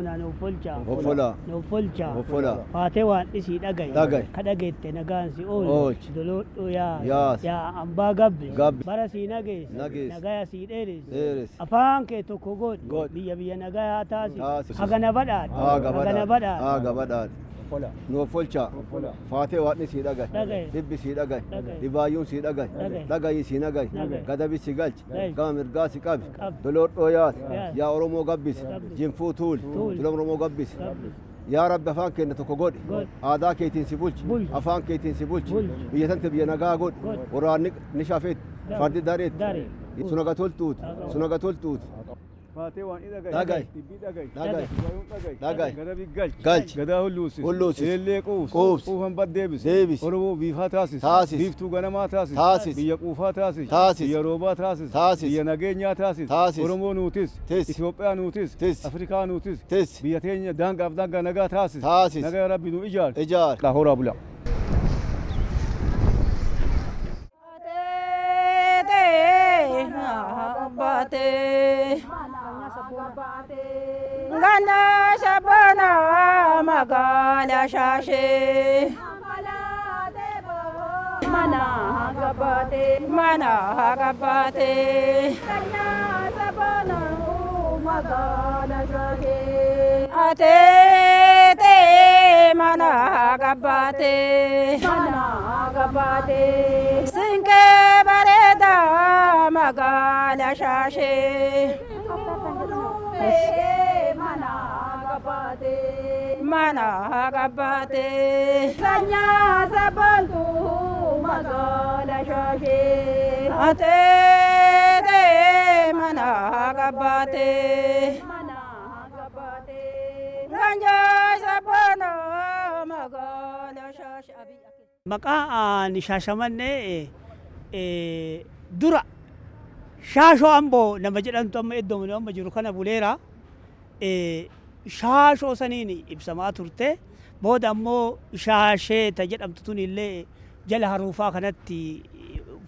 Nuuf olchaa. Hoffolaa. Nuuf olchaa. Hoffolaa. Faatee waan dhisii dhagaye. Dhagaye. Ka dhageette nagaan si oolchi. Oolchi. Doloodhoo yaas. Yaas. Yaa ambaa gabbi. Gabbi. Bara sii nageessi. Nageessi. Nagaya sii dheeressi. Dheeressi. Afaan kee tokko godhi. Godhi. Biyya biyya nagayaa taasisi. Taasisi. Hagana badhaadhe. Haa Hagana badhaadhe. Haa gabadhaadhe. Nuuf olchaa. Faatee waan sii dhagaye. Dhagaye. Dibbi sii dhagaye. Dhagaye. Dhibaayyuun sii dhagaye. Dhagaye. Dhagayi sii nagaye. Nagaye. Gadabi si galchi. Galchi. Gama mirgaa si qabi. Qabi. Doloodhoo yaas. Yaas. Yaa Oromoo gabbisi. Gabbisi. Jinfuu tuuli. Tuuli. Tulama Oromoo gabbisi. Gabbisi. Yaa Rabbi afaan keenya tokko godhi. Godhi. Aadaa keetiin si bulchi. Bulchi. Afaan keetiin si bulchi. Bulchi. Biyya tante biyya nagaa godhi. Godhi. Waraanni ni shafeetti. Dari. Fardi dareetti. Dari. Sunaga toltuuti. Sunaga toltuuti. Faatee waan i dhagaye. Dhagaye. Dibbii dhagaye. Dhagaye. Dhibaayuun dhagaye. Dhagaye. Gadabi galchi. Galchi. Gadaa hulluusis. Hulluusis. Eellee quubsi. Quubsi. Quufan baddeebisi. Deebisi. Oromoo biifaa taasis. Taasis. Biiftuu ganamaa taasis. Taasis. Biyya quufaa taasis. Taasis. Biyya roobaa taasis. Taasis. Biyya nageenyaa taasis. Taasis. Oromoo nuutis. Tis. Itoophiyaa nuutis. Tis. Afrikaa nuutis. Tis. Biyya teenya daangaaf daangaa nagaa taasis. Taasis. Nagaa Rabbi nu ijaar. Ijaar. Horaa bula. Ganda shabana magala shashe mana hagabate ate te mana hagabate sinke bareda magala shashe mana hagabate ate te mana hagabate ganja sabana magala shashe abi Maqaa ani Shaashamannee dura Shaashoo Amboo nama jedhamtu amma iddoo amma jiru kana buleera. Shaashoo saniin ibsamaa turte. Booda ammoo Shaasheeta jedhamtu tun illee jala haruufaa kanatti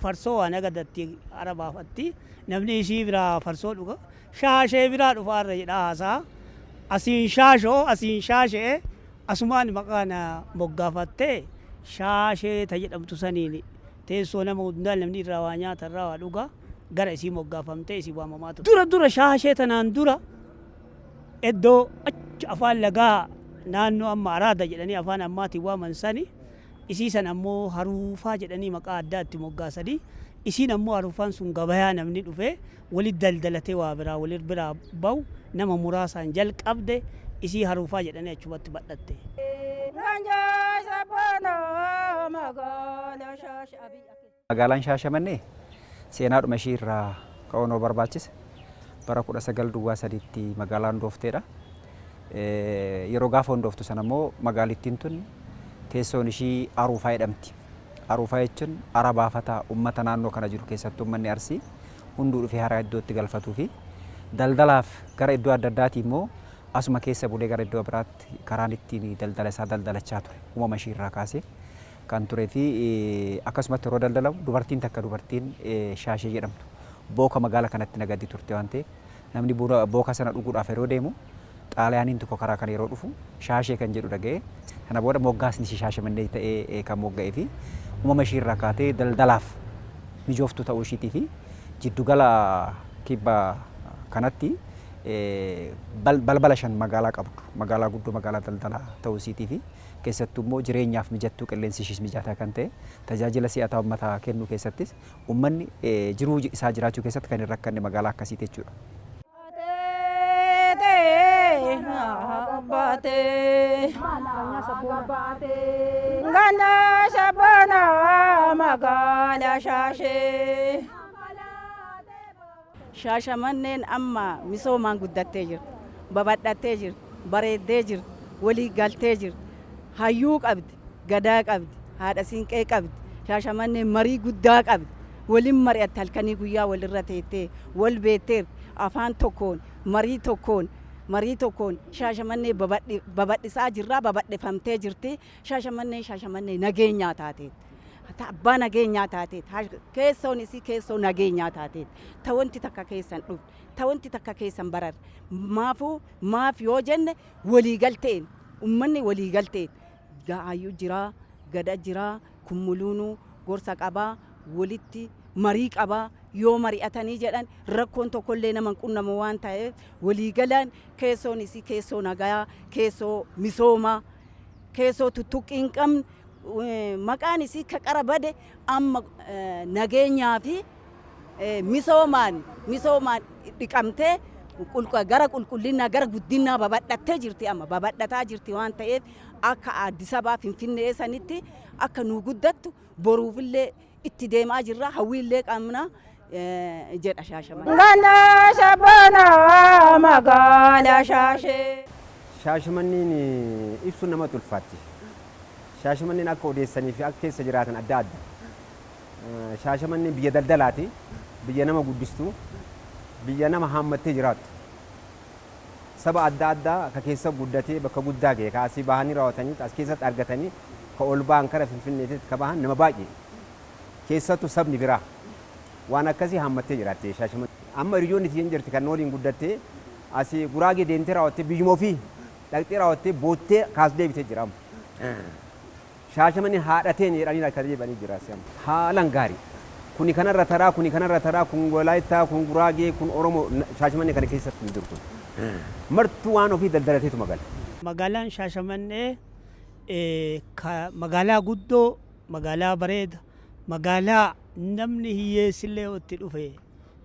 farsoo waan agadatti arabaafatti namni ishii biraa farsoo dhuga. Shaashee biraa dhufaarra jedhaa haasaa. Asiin shaashoo asiin shaashee asumaan maqaan moggaafattee shaashee ta jedhamtu saniin teessoo nama hundaa namni irraa waa nyaata irraa waa dhuga gara isii moggaafamtee isii waamamaa turte. Dura dura shaashee tanaan dura iddoo achi afaan lagaa naannoo amma araada jedhanii afaan ammaatiin waaman sani isii san ammoo haruufaa jedhanii maqaa addaa itti moggaasanii isiin ammoo haruufaan sun gabayaa namni dhufee walit daldalatee waa biraa walit biraa bahu nama muraasaan jalqabde isii haruufaa jedhanii achumatti badhatte. Ganja sabana magala shashe abi Magaalaan Shaashamannee seenaadhuma ishii irraa ka'uun yoo barbaachise bara 1903tti magaalaa hundoofteedha. Yeroo gaafa hundooftu sana immoo magaalittiin tun teessoon ishii Aruufaa jedhamti. Aruufaa jechuun ara baafataa uummata naannoo kana jiru keessattuu uummanni Arsii hunduu dhufee hara iddootti galfatuu fi daldalaaf gara iddoo adda addaatii immoo asuma keessa bulee gara iddoo biraatti karaan ittiin daldala isaa daldalachaa ture uumama ishii irraa kaasee kan turee fi akkasumatti yeroo daldalamu dubartiin takka dubartiin shaashee jedhamtu booka magaala kanatti nagaddi turte waan ta'eef namni booka sana dhuguudhaaf yeroo deemu xaaliyaaniin tokko karaa kana yeroo dhufu shaashee kan jedhu dhaga'ee kana booda moggaasni ishii Shaashamannee ta'ee kan mogga'ee fi uumama ishii irraa kaatee daldalaaf mijooftuu ta'uu ishiitii fi jiddugala kibba kanatti balbala shan magaalaa qabdu magaalaa guddoo magaalaa daldalaa ta'uu isiitii fi keessattuu immoo jireenyaaf mijattuu qilleensi ishiis mijataa kan ta'e tajaajila si'ataa uummataa kennuu keessattis uummanni jiruu isaa jiraachuu keessatti kan hin rakkanne magaalaa akkasiiti jechuudha. Ganda shabana magala shashe Shaashamanneen amma misoomaan guddattee jirti. Babal'attee jirti. Bareeddee jirti. Walii galtee jirti. Hayyuu qabdi. Gadaa qabdi. Haadha siinqee qabdi. Shaashamanneen marii guddaa qabdi. Waliin mari'atte halkanii guyyaa walirra teettee wal beekteerti. Afaan tokkoon marii tokkoon marii tokkoon Shaashamannee babal'isaa jirraa babal'ifamtee jirti. Shaashamanneen Shaashamannee nageenyaa taateetti. Abbaa nageenyaa taateet keessoon isii keessoo nageenyaa taateet ta wanti takka keessan dhufte ta wanti takka keessan bararre maafuu maaf yoo jenne waliigalteen ummanni waliigalteen ga'aayyuu jiraa gada jiraa kummuluunuu gorsa qabaa walitti marii qabaa yoo mari'atanii jedhan rakkoon tokkollee nama hin qunnamu waan ta'eef waliigalaan keessoon isii keessoo nagayaa keessoo misoomaa keessoo tuttuqqii hin qabne maqaan isii ka qara bade amma nageenyaa fi misoomaan misoomaan dhiqamtee gara qulqullinnaa gara guddinaa babadhattee jirti amma babadhataa jirti waan ta'eef akka Addis Ababaa Finfinnee sanitti akka nu guddattu boruufillee itti deemaa jirra hawwiillee qabna jedha Shaashamannee. Ganda shabana magaala Shaashee. Shaashamanneen ibsuun namatti ulfaatti. Shaashamanneen akka odeessanii fi akka keessa jiraatan adda adda. Shaashamanneen biyya daldalaati, biyya nama guddistu, biyya nama haammattee jiraattu. Saba adda addaa ka keessa guddatee bakka guddaa ga'e ka asii bahanii raawwatanii as keessatti argatanii ka ol ba'an kara Finfinneetitti ka bahan nama baay'ee. Keessattuu sabni biraa waan akkasii haammattee jiraatte Shaashamanneen. Amma hiriyoonni tiyyan jirti kan waliin guddattee asii Guraagee deemtee raawwattee biyyuma ofii dhaqxee raawwattee boottee kaas deebitee jira amma. Shaashamanneen haadhateen jedhanii akka deebi'anii jira asii amma. Haalaan gaarii. Kuni kanarra taraa, kuni kanarra taraa, kun Walaayittaa, kun Guraagee, kun Oromoo Shaashamannee kana keessatti hin jiru kun. Martuu waan ofii daldalateetu magala. Magaalaan Shaashamannee magaalaa guddoo, magaalaa bareeda, magaalaa namni hiyyeessillee itti dhufe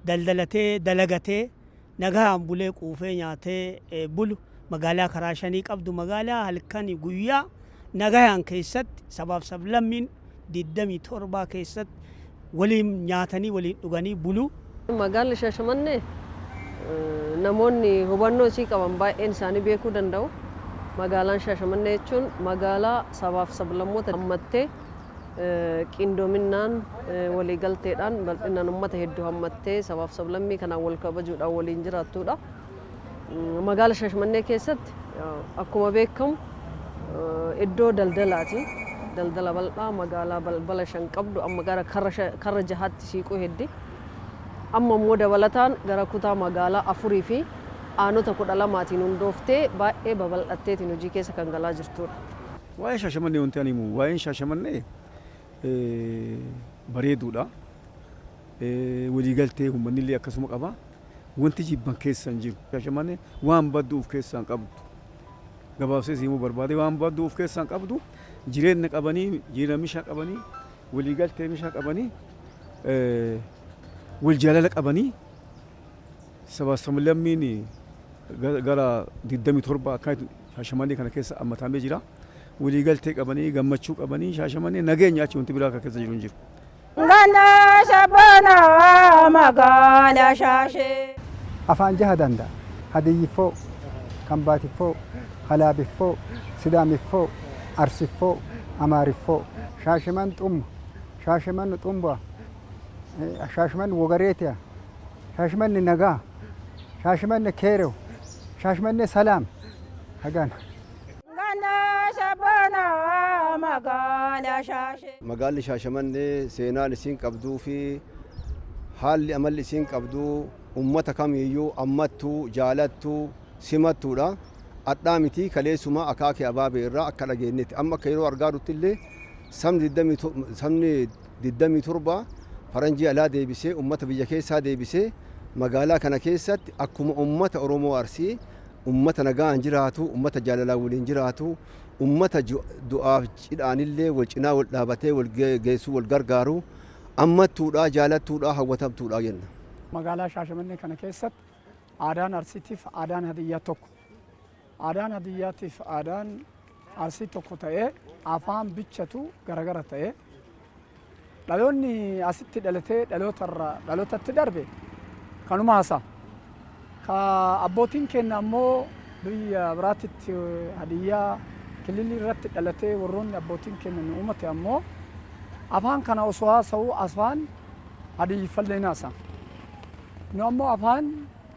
daldalatee dalagatee nagaan bulee quufee nyaatee bulu magaalaa karaa shanii qabdu magaalaa halkan guyyaa nagayaan keessatti sabaaf sablammiin 27 keessatti waliin nyaatanii waliin dhuganii bulu. Magaalli Shaashamannee namoonni hubannoo isii qaban baay'een isaanii beekuu danda'u. Magaalaan Shaashamannee jechuun magaalaa sabaaf sablammoota hammattee qindoominaan waliigalteedhaan bal'inaan uummata hedduu hammattee sabaaf sablammii kanaan wal kabajuudhaan waliin jiraattudha. Magaala Shaashamannee keessatti akkuma beekamu iddoo daldalaati. Daldala bal'aa magaalaa balbala shan qabdu amma gara karra jahaatti siiquu heddi. Amma immoo dabalataan gara kutaa magaalaa 4 fi aanota 12tiin hundooftee baay'ee babal'atteetiin hojii keessa kan galaa jirtudha. Waa'ee Shaashamannee wanti ani himu waa'een Shaashamannee bareeduudha. Waliigaltee uummanni illee akkasuma qaba. Wanti jibban keessa hin jiru. Shaashamannee waan baddu of keessaa hin qabdu. Gabaabsee himuu barbaade waan baddu of keessaa hin qabdu. Jireenya qabanii, jireenya mishaa qabanii, waliigaltee mishaa qabanii, wal jaalala qabanii sabaa sablammiin gara 27 akkanatti Shaashamannee kana keessa hammatamee jira. Waliigaltee qabanii, gammachuu qabanii, Shaashamannee nageenya achi wanti biraa akka keessa jiru hin jiru. Ganda shabana magaala Shaashee. Afaan jaha danda'a. Hadiyyifoo, Kambaatiffoo, Halaabiffoo, Sidaamiffoo, Arsiffoo, Amaariffoo. Shaashaman xumma, Shaashaman xumba, Shaashaman wogareetiya, Shaashamanni nagaa, Shaashamanni keerew, Shaashamanni salaam. Hagaan. Ganda shabana magaala Shaashee. Magaalli Shaashamannee seenaan isiin qabduu fi haalli amalli isiin qabduu uummata kamiiyyuu ammattuu jaalattuu simattuudha. Adhaa miti kaleessuma akaakee abaabee irraa akka dhageenyetti amma akka yeroo argaa jirrutti illee sabni 27 faranjii alaa deebisee uummata biyya keessaa deebisee magaalaa kana keessatti akkuma uummata Oromoo Arsii uummata nagaan jiraatu uummata jaalalaan waliin jiraatu uummata du'aaf cidhaanillee wal cinaa wal dhaabatee wal geessuu wal gargaaru ammattuudha jaalattuudha hawwatamtuudha jenna. Magaalaa Shaashamannee kana keessatti aadaan Arsiitiif aadaan Hadiyyaa tokko. Aadaan Hadiyyaatiif aadaan Arsii tokko ta'ee afaan bichatu garagara ta'ee dhaloonni asitti dhalatee dhalootatti darbe kanuma haasa'a. Ka abbootiin keenya ammoo biyya biraatitti Hadiyyaa kililii irratti dhalatee warroonni abbootiin keenya nu uumate ammoo afaan kana osoo haasa'u afaan Hadiyyifallee haasa'a. Nu ammoo afaan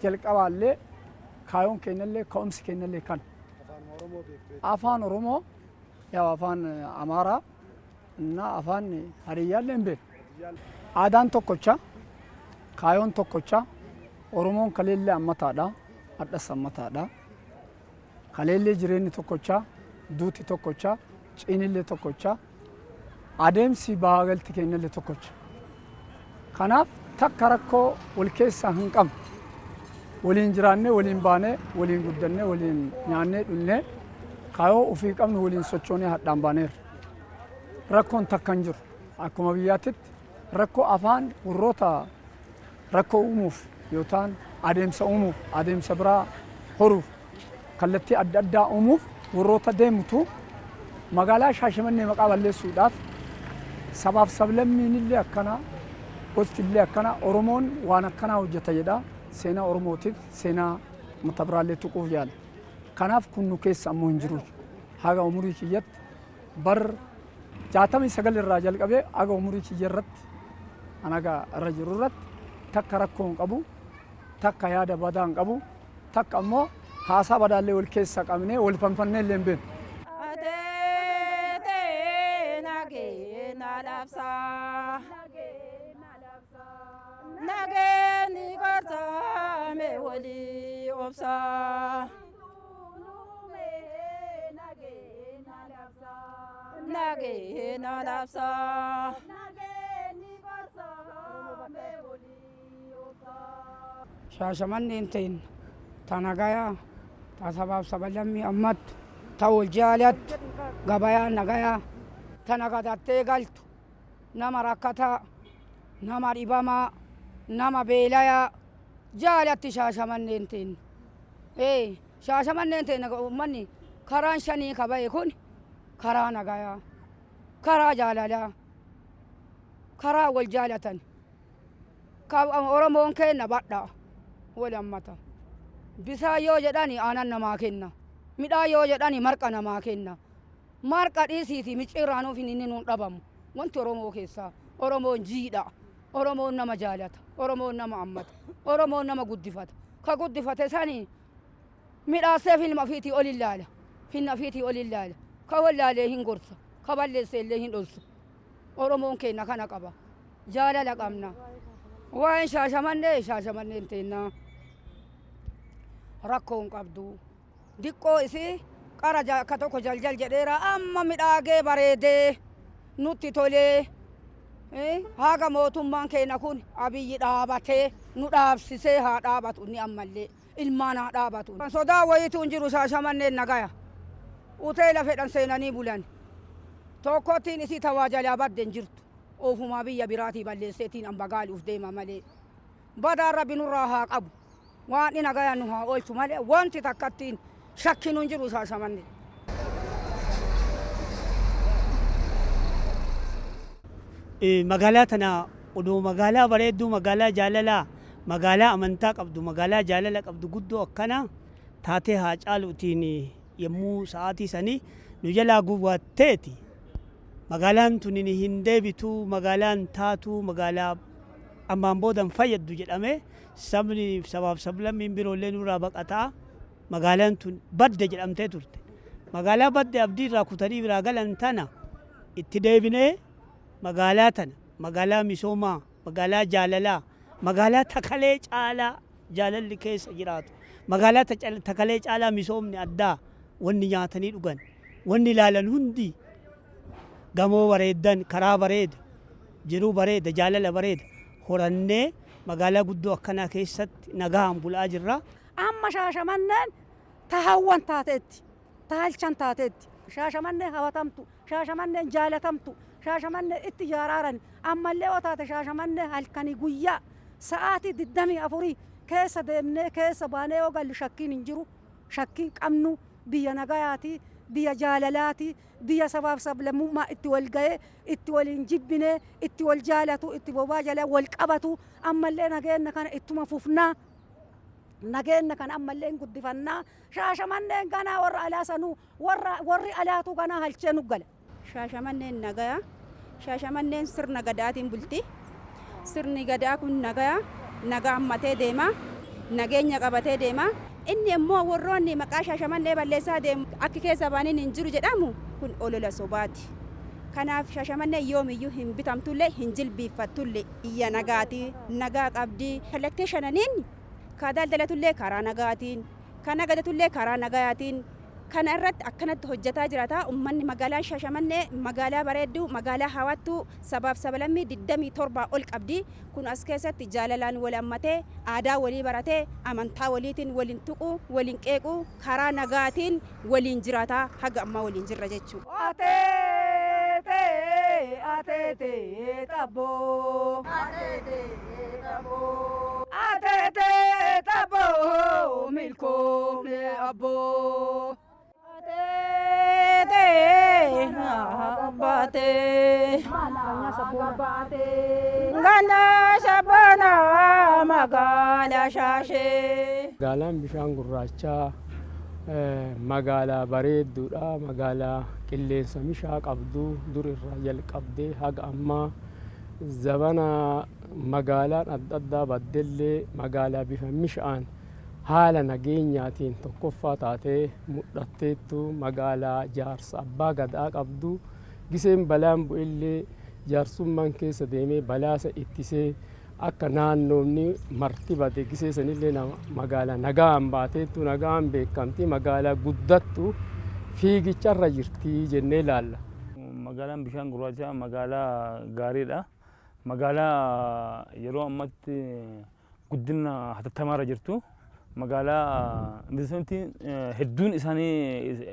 jalqabaallee kaayoon keenyallee ka'umsi keenyallee kana. Afaan Oromoo yaa afaan Amaaraa Innaa afaan hadiyyaallee hin beeknu. Aadaan tokkocha, kaayoon tokkocha, Oromoon kaleellee ammataadha, hadhas ammataadha. Kaleellee jireenyi tokkocha, duuti tokkocha, ciinillee tokkocha, adeemsi bahaa galti keenyallee tokkocha. Kanaaf takka rakkoo wal keessaa hin qabnu. Waliin jiraannee, waliin baanee, waliin guddannee, waliin nyaannee dhunnee kaayoo ofii qabnu waliin sochoonee hadhaan baaneerra. Rakkoon takka hin jiru. Akkuma biyyaatitti rakkoo afaan warroota rakkoo uumuuf yookaan adeemsa uumuuf adeemsa biraa horuuf kallattii adda addaa uumuuf warroota deemtu magaalaa Shaashamannee maqaa balleessuudhaaf sabaaf sablammiin illee akkana gosti illee akkana Oromoon waan akkanaa hojjeta jedha seenaa Oromootiif seenaa uummata biraallee tuquuf yaala. Kanaaf kun nu keessa ammoo hin jiru. Haga umurii kiyyatti bar 69 irraa jalqabee haga umurii kiyya irratti an haga irra jiru irratti takka rakkoo hin qabu, takka yaada badaa hin qabu, takka ammoo haasaa badaallee wal keessa qabnee wal fanfannee illee hin beeknu. Ateetee nageenya labsaa. Nageenyi gorsaame walii obsaa. Nageenya labsaa. Shaashamanneen ta'in ta nagayaa ta sabaaf sabalammii ammattu ta wal jaalattu gabayaa nagayaa ta nagadattee galtu nama rakkataa nama dhibamaa nama beelayaa jaalatti Shaashamanneen ta'in. Ee Shaashamanneen ta'in uummanni karaan shanii ka ba'e kun karaa nagayaa karaa jaalalaa karaa wal jaalatan Oromoon kenna badhaa wal hammata. Bisaan yoo jedhani aanan namaa kenna. Midhaan yoo jedhani marqa namaa kenna. Marqa dhiisiiti micciirraanuuf inni nuun dhabamu. Wanti Oromoo keessaa Oromoon jiidha. Oromoon nama jaalata. Oromoon nama hammata. Oromoon nama guddifata. Ka guddifate sani midhaassee filma ofiitii ol ilaala. Finna ofiitii ol ilaala. Ka wallaalee hin gorsa. Ka balleesse illee hin dhorsu. Oromoon keenya kana qaba. Jaalala qabna. Waa'een Shaashamannee Shaashamanneen teennaa rakkoo hin qabdu. Diqqoo isii qara akka tokko jaljal jedheera amma midhaagee bareedee nutti tolee haga mootummaan keenya kun Abiyyi dhaabatee nu dhaabsisee haa dhaabatu inni ammallee ilmaan haa dhaabatu. Sodaa wayiitu hin jiru Shaashamanneen nagaya. Hoteela fedhan seenanii bulan. Tokkottiin isii tawaa jalaa badde hin jirtu. Ofumaa biyya biraatii balleesseetiin hamba gaaluuf deema malee. Badaan Rabbi nurraa haa qabu. Waan inni nagaya nu haa oolchu malee wanti takkattiin shakkiin hin jiru Shaashamannee. Magaalaa tana odoo magaalaa bareedduu, magaalaa jaalalaa, magaalaa amantaa qabdu, magaalaa jaalala qabdu guddoo akkana taatee haa caaluutiin yommuu sa'aatii sanii nu jalaa gubatteeti. Magaalaan tun hin deebitu, magaalaan taatu, magaalaa ammaan booda hin fayyaddu jedhamee sabni sabaaf sablammiin biroollee nurraa baqataa magaalaan tun badde jedhamtee turte. Magaalaa badde abdii irraa kutanii biraa galan tana itti deebinee magaalaa tana magaalaa misoomaa, magaalaa jaalalaa, magaalaa takalee caalaa jaalalli keessa jiraatu, magaalaa takalee caalaa misoomni addaa wanni nyaatanii dhugan, wanni ilaalan hundi gamoo bareeddan, karaa bareeda, jiruu bareeda, jaalala bareeda horannee magaalaa guddoo akkanaa keessatti nagaan bulaa jirra. Amma Shaashamanneen ta hawwan taateetti, ta halchan taateetti. Shaashamanneen hawatamtu, Shaashamanneen jaalatamtu, Shaashamanneen itti ijaaraaran ammallee yoo taate Shaashamannee halkanii guyyaa sa'aatii 24 keessa deemnee keessa baanee yoo gallu shakkiin hin jiru. Shakkiin qabnu biyya nagayaati, biyya jaalalaati, biyya sabaaf sablammummaa itti wal ga'ee, itti waliin jibbinee, itti wal jaalatu, itti bobaa jala wal qabatu ammallee nageenya kana ittuma fufnaa. Nageenya kana ammallee hin guddifannaa. Shaashamanneen ganaa warra alaa sanuu warri alaatu ganaa halchee nu gala. Shaashamanneen nagaya. Shaashamanneen sirna gadaatiin bulti. Sirni gadaa kun nagaya. Nagaa hammatee deema. Nageenya qabatee deema. Inni immoo warroonni maqaa Shaashamannee balleessaa deemu akki keessa baaniin hin jiru jedhamu kun olola sobaati. Kanaaf Shaashamannee yoomiyyuu hin bitamtullee hin jilbiiffattullee iyya nagaati nagaa qabdi. Kallattii shananiin ka daldalatullee karaa nagaatiin ka nagadatullee karaa nagayaatiin kana irratti akkanatti hojjetaa jirata. Uummanni magaalaa Shaashamannee magaalaa bareedduu magaalaa hawattuu sabaaf sablammii 27 ol qabdi. Kun as keessatti jaalalaan wal hammatee aadaa walii baratee amantaa waliitiin waliin tuquu waliin qeequu karaa nagaatiin waliin jiraata haga ammaa waliin jirra jechuudha. Ateete ateete xabboo. Ateete xabboo. Ateete xabboo milkoomne abboo. Ateete abbaatee. Ganda shabana magaalaa Shaashee. Magaalaan bishaan gurraachaa magaalaa bareedduudha. Magaalaa qilleensa mishaa qabdu dur irraa jalqabdee haga ammaa zabana magaalaan adda addaa baddellee magaalaa bifa mishaan haala nageenyaatiin tokkoffaa taatee mul'atteettu magaalaa jaarsa abbaa gadaa qabdu giseen balaan bu'ellee jaarsummaan keessa deemee balaasa ittisee akka naannoonni marti bade gisee sanillee magaalaa nagaan baateettu nagaan beekamti magaalaa guddattu fiigicharra jirti jennee ilaalla. Magaalaan bishaan gurraachaa magaalaa gaariidha. Magaalaa yeroo ammatti guddina hatattamaarra jirtu. Magaalaa investimentiin hedduun isaanii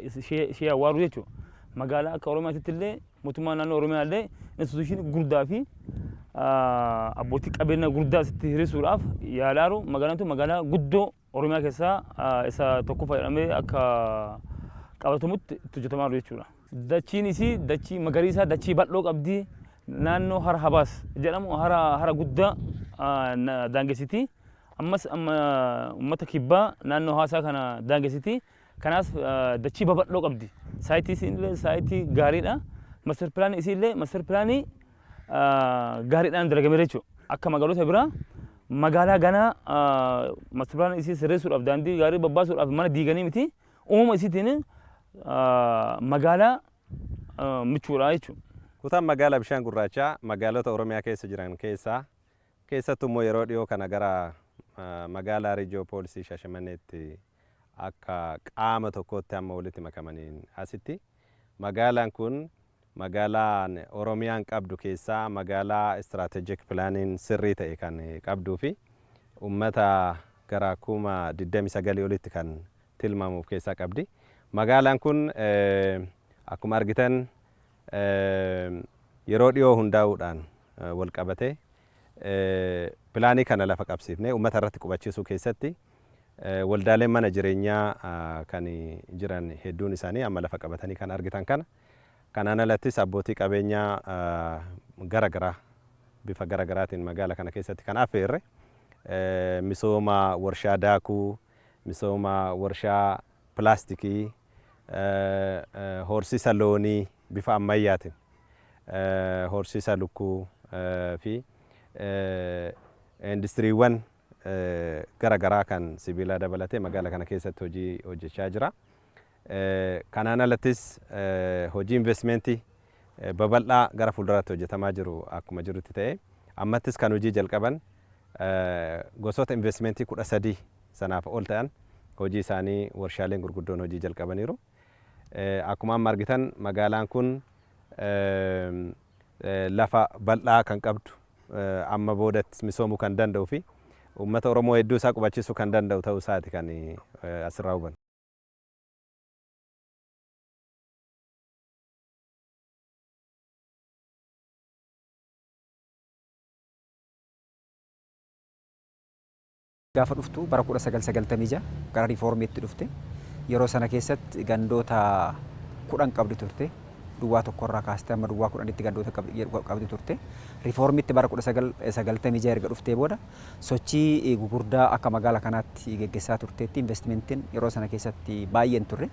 ishee awwaaru jechuudha. Magaalaa akka Oromiyaatti illee mootummaan naannoo Oromiyaa illee instituushinii guddaa fi abbootii qabeenya guddaa asitti hir'isuudhaaf yaalaaru magaalaan tun magaalaa guddoo Oromiyaa keessaa isa tokkoffaa jedhamee akka qabatamutti itti hojjetamaa jiru jechuudha. Dachiin isii dachii magariisaa dachii bal'oo qabdi. Naannoo hara Habaas jedhamu hara guddaa daangessiti. Ammas amma uummata kibbaa naannoo haasaa kana daangessiti. Kanaaf dachii babal'oo qabdi. Saayitii isii illee saayitii gaariidha. Master pilaanii isii illee master pilaanii gaariidhaan dalagameera jechuudha. Akka magaalota biraa magaalaa ganaa master pilaanii isii sirreessuudhaaf daandii gaarii babbaasuudhaaf mana diiganii miti. Uumama isiitiin magaalaa michuudha jechuudha. Kutaan magaalaa bishaan gurraachaa magaalota Oromiyaa keessa jiran keessaa keessattuu immoo yeroo dhiyoo kana gara magaalaa Riijoo Poolisii Shaashamanneetti akka qaama tokkootti amma walitti makamaniin asitti magaalaan kun magaalaan Oromiyaan qabdu keessaa magaalaa istiraatejik pilaaniin sirrii ta'e kan qabduu fi uummata gara 29,000 olitti kan tilmaamuuf keessaa qabdi. Magaalaan kun akkuma argitan yeroo dhiyoo hundaa'uudhaan wal qabate pilaanii kana lafa qabsiifnee uummata irratti qubachiisuu keessatti waldaaleen mana jireenyaa kan jiran hedduun isaanii amma lafa qabatanii kan argitan kana. Kanaan alattis abbootii qabeenyaa gara garaa bifa gara garaatiin magaala kana keessatti kan affeerre misooma warshaa daakuu, misooma warshaa pilaastikii, horsiisa loonii bifa ammayyaatiin horsiisa lukkuu fi industiriiwwan gara garaa kan sibiilaa dabalatee magaala kana keessatti hojii hojjechaa jira. Kanaan alattis hojii investimentii babal'aa gara fuulduraatti hojjetamaa jiru akkuma jirutti ta'e ammattis kan hojii jalqaban gosoota investimentii 13 sanaaf ol ta'an hojii isaanii warshaaleen gurguddoon hojii jalqabaniiru. Akkuma amma argitan magaalaan kun lafa bal'aa kan qabdu amma boodatti misoomuu kan danda'uu fi uummata Oromoo hedduu isaa qubachiisuu kan danda'u ta'uu isaati kan asirraa hubannu. Gaafa dhuftu bara 1996 gara riifoormiitti dhufte. Yeroo sana keessatti gandoota 10 qabdi turte. Duwwaa tokkorraa kaastee amma duwwaa 10tti gandoota qabdi turte. Riifoormiitti bara 1996 erga dhuftee booda sochii gugurdaa akka magaala kanaatti geggeessaa turteetti. Investimentiin yeroo sana keessatti baay'een turre.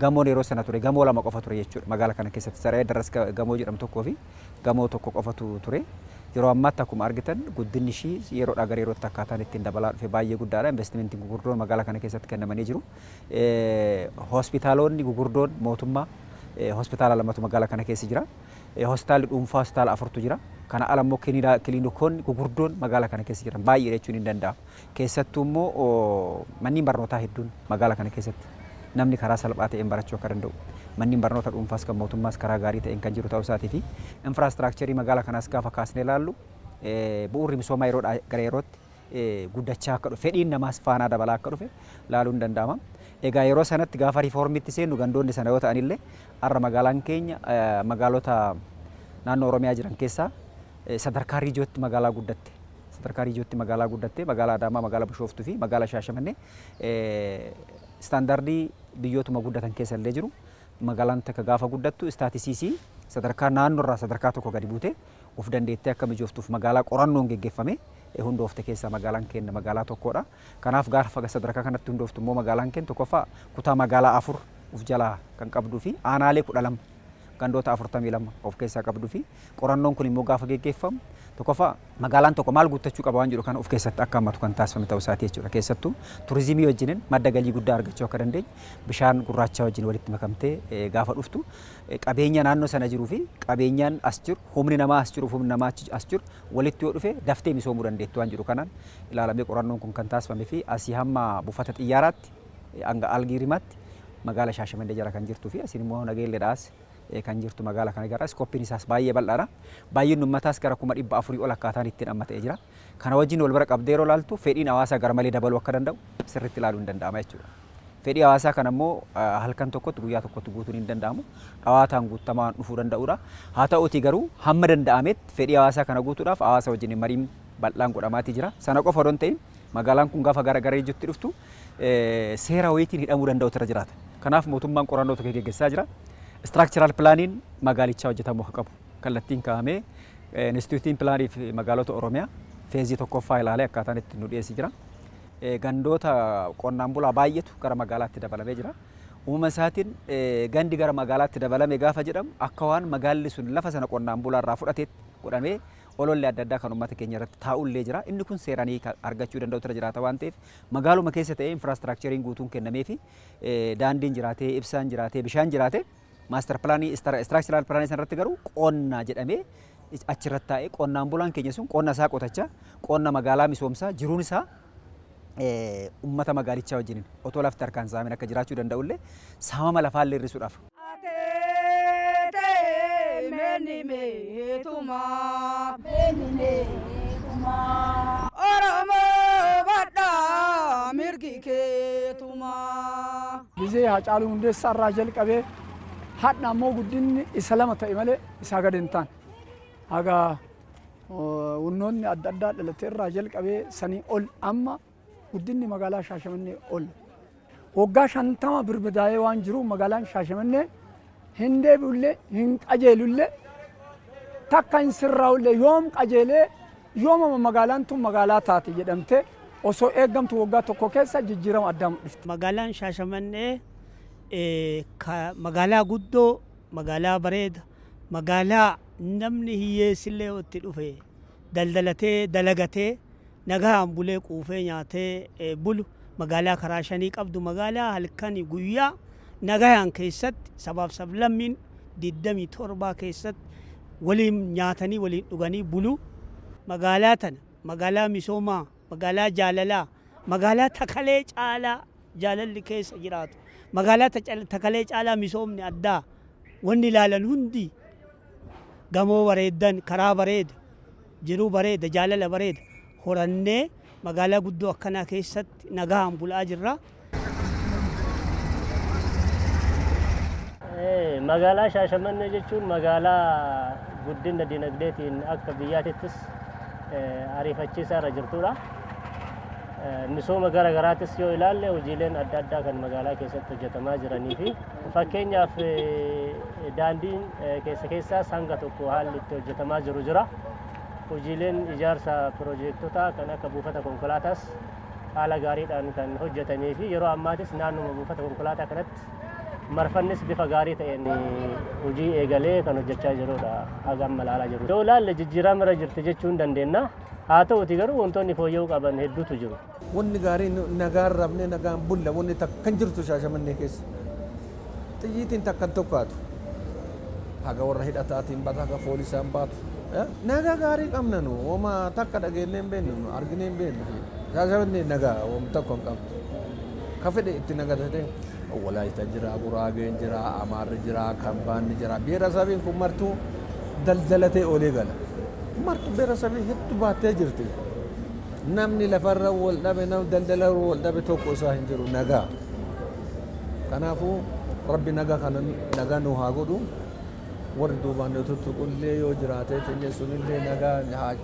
Gamoon yeroo sana ture gamoo lama qofa ture jechuudha magaala kana keessatti. Saree Darras gamoo jedhamu tokkoo fi gamoo tokko qofatu ture. Yeroo ammaatti akkuma argitan guddinni ishii yeroodhaa gara yerootti akkaataan ittiin dabalaa dhufe baay'ee guddaadha. Investimentiin gugurdoon magaalaa kana keessatti kennamanii jiru. Hospitaalonni gugurdoon mootummaa hospitaala lamatu magaalaa kana keessa jira. Hospitaalli dhuunfaa hospitaala 4tu jira. Kana ala immoo kiliinikoonni gugurdoon magaalaa kana keessa jiran baay'ee jechuun hin danda'amu. Keessattuu immoo manneen barnootaa hedduun magaalaa kana keessatti namni karaa salphaa ta'een barachuu akka danda'u, manneen barnoota dhuunfaas kan mootummaas karaa gaarii ta'een kan jiru ta'uu isaatii fi infraastiraakcharii magaalaa kanaas gaafa kaasnee ilaallu bu'uurri misoomaa yeroodhaa gara yerootti guddachaa akka dhufe, fedhiin namaas faanaa dabalaa akka dhufe ilaaluun danda'ama. Egaa yeroo sanatti gaafa riifoormiitti seennu gandoonni sana yoo ta'anillee har'a magaalaan keenya magaalota naannoo Oromiyaa jiran keessaa sadarkaa riijootti magaalaa guddatte. Sadarkaa riijootti magaalaa guddatte, magaalaa Adaamaa, magaalaa Bishooftuu fi magaalaa Shaashamannee istaandardii biyyootuma guddatan keessa illee jiru. Magaalaan takka gaafa guddattu istaatisiisii sadarkaa naannoorraa sadarkaa tokko gadi buute of dandeettee akka mijooftuuf magaalaa qorannoon geggeeffame hundoofte keessaa magaalaan keenya magaalaa tokkodha. Kanaaf gaafa sadarkaa kanatti hundooftu immoo magaalaan keenya tokkoffaa kutaa magaalaa 4 of jalaa kan qabduu fi aanaalee 12 gandoota 42 of keessaa qabduu fi qorannoon kun immoo gaafa geggeeffamu tokkoffaa magaalaan tokko maal guuttachuu qaba waan jedhu kana of keessatti akka hammatu kan taasifame ta'uu isaati jechuudha. Keessattuu turizimii wajjiniin madda galii guddaa argachuu akka dandeenyu bishaan gurraachaa wajjin walitti makamtee gaafa dhuftu qabeenya naannoo sana jiruu fi qabeenyaan as jiru, humni namaa as jiru, humni namaa as jiru walitti yoo dhufe daftee misoomuu dandeettu waan jedhu kanaan ilaalamee qorannoon kun kan taasifamee fi asii hamma buufata xiyyaaraatti hanga Algiirimaatti magaalaa Shaashamannee jala kan jirtuu fi asiin immoo Nageelleedhaas kan jirtu magaalaa kana gara iskooppiin isaas baay'ee bal'aadha. Baay'inni uummataas gara 400,000 ol akkaataan ittiin amma ta'ee jira. Kana wajjin wal bira qabdee yeroo ilaaltu fedhiin hawaasaa gara malee dabaluu akka danda'u sirriitti ilaaluun hin danda'ama jechuudha. Fedhii hawaasaa kana immoo halkan tokkotti guyyaa tokkotti guutuun hin danda'amu. Dhawaataan guutamaan dhufuu danda'udha. Haa ta'uutii garuu hamma danda'ametti fedhii hawaasaa kana guutuudhaaf hawaasa wajjin mariin bal'aan godhamaatii jira. Sana qofa odoo hin ta'in magaalaan kun gaafa gara gara ijjutti dhuftu seera wayiitiin hidhamuu danda'utu irra jiraata. Kanaaf mootummaan qorannoo tokko geggeessaa jira. Structural planiin magaalichaa hojjetamuu akka qabu kallattiin kaa'amee Inistituutiin Pilaanii fi Magaalota Oromiyaa feezii tokkoffaa ilaalee akkaataan itti nu dhiyeessi jira. Gandoota qonnaan bulaa baay'eetu gara magaalaatti dabalamee jira. Uumama isaatiin gandi gara magaalaatti dabalame gaafa jedhamu akka waan magaalli sun lafa sana qonnaan bulaa irraa fudhateetti godhamee ololli adda addaa kan uummata keenya irratti taa'ullee jira. Inni kun seeraan argachuu danda'u irra jiraata waan ta'eef magaaluma keessa ta'ee infraastiraakchariin guutuun kennamee fi daandiin jiraatee, ibsaan jiraatee, bishaan jiraatee maaster pilaanii istiraakcharaal pilaanii sanarratti garuu qonna jedhamee achirratti taa'ee qonnaan bulaan keenya sun qonna isaa qotachaa qonna magaalaa misoomsaa jiruun isaa uummata magaalichaa wajjiniin otoo lafti harkaan saamin akka jiraachuu danda'ullee saamama lafaallee hir'isuudhaaf. Oromoo badhaa mirgi keetumaa. Gizee Haacaaluu Hundeessaa irraa jalqabee hadha ammoo guddinni isa lama ta'e malee isaa gadi hin taane. Haga humnoonni adda addaa dhalate irraa jalqabee sanii ol amma guddinni magaalaa Shaashamannee ol. Waggaa 50 birbadaa'ee waan jiru magaalaan Shaashamannee hin deebi'ullee hin qajeelullee takka hin sirraa'ullee yoom qajeelee yoomama magaalaan tun magaalaa taate jedhamte osoo eeggamtu waggaa tokko keessa jijjiirama addaa mul'ifte. Magaalaan Shaashamannee magaalaa guddoo, magaalaa bareeda, magaalaa namni hiyyeessillee itti dhufe daldalatee dalagatee nagaan bulee quufee nyaatee bulu magaalaa karaa shanii qabdu magaalaa halkan guyyaa nagaan keessatti sabaaf sablammiin 27 keessatti waliin nyaatanii waliin dhuganii bulu magaalaa tana magaalaa misoomaa magaalaa jaalalaa magaalaa takalee caalaa jaalalli keessa jiraatu magaalaa takalee caalaa misoomni addaa wanni ilaalan hundi gamoo bareedan karaa bareeda jiruu bareeda jaalala bareeda horannee magaalaa guddoo akkanaa keessatti nagaan bulaa jirra. Magaalaa Shaashamannee jechuun magaalaa guddina dinagdeetiin akka biyyaatittis ariifachiisaa irra jirtudha. Misooma gara garaattis yoo ilaalle hojiileen adda addaa kan magaalaa keessatti hojjetamaa jiranii fi fakkeenyaaf daandiin keessa keessaas hanga tokko haalli itti hojjetamaa jiru jira. Hojiileen ijaarsa piroojeektotaa kan akka buufata konkolaataas haala gaariidhaan kan hojjetamee fi yeroo ammaatis naannuma buufata konkolaataa kanatti marfannis bifa gaarii ta'een hojii eegalee kan hojjechaa jirudha haga amma ilaalaa jirru. Yoo ilaalle jijjiirama irra jirti jechuu hin dandeenya. Haa ta'uti garuu wantoonni fooyya'uu qaban hedduutu jiru. Wanni gaariin nagaan rafnee nagaan bulla wanni takka hin jirtu Shaashamannee keessa. Xiyyiitiin takka hin tokkaatu. Haga warra hidhataatiin baatu, haga foolisaan baatu. Nagaa gaarii qabna nu, wama takka dhageenyee hin beeknu, nu arginee hin beeknu. Shaashamannee nagaa wama tokko hin qabdu. Ka fedhe itti nagadatee Walaayita jira, Guraageen jira, Amaarri jira, Kambaanni jira. Biheerasabiin kun martuu daldalatee oolee gala. Martuu biheerasabii hedduu baattee jirti. Namni lafarra wal dhabe, namni daldala wal dhabe tokko isaa hin jiru nagaa. Kanaafuu Rabbi nagaa kana nagaa nu haa godhu. Warri duubaan nu tuttuqullee yoo jiraatee tinye sunillee nagaa haa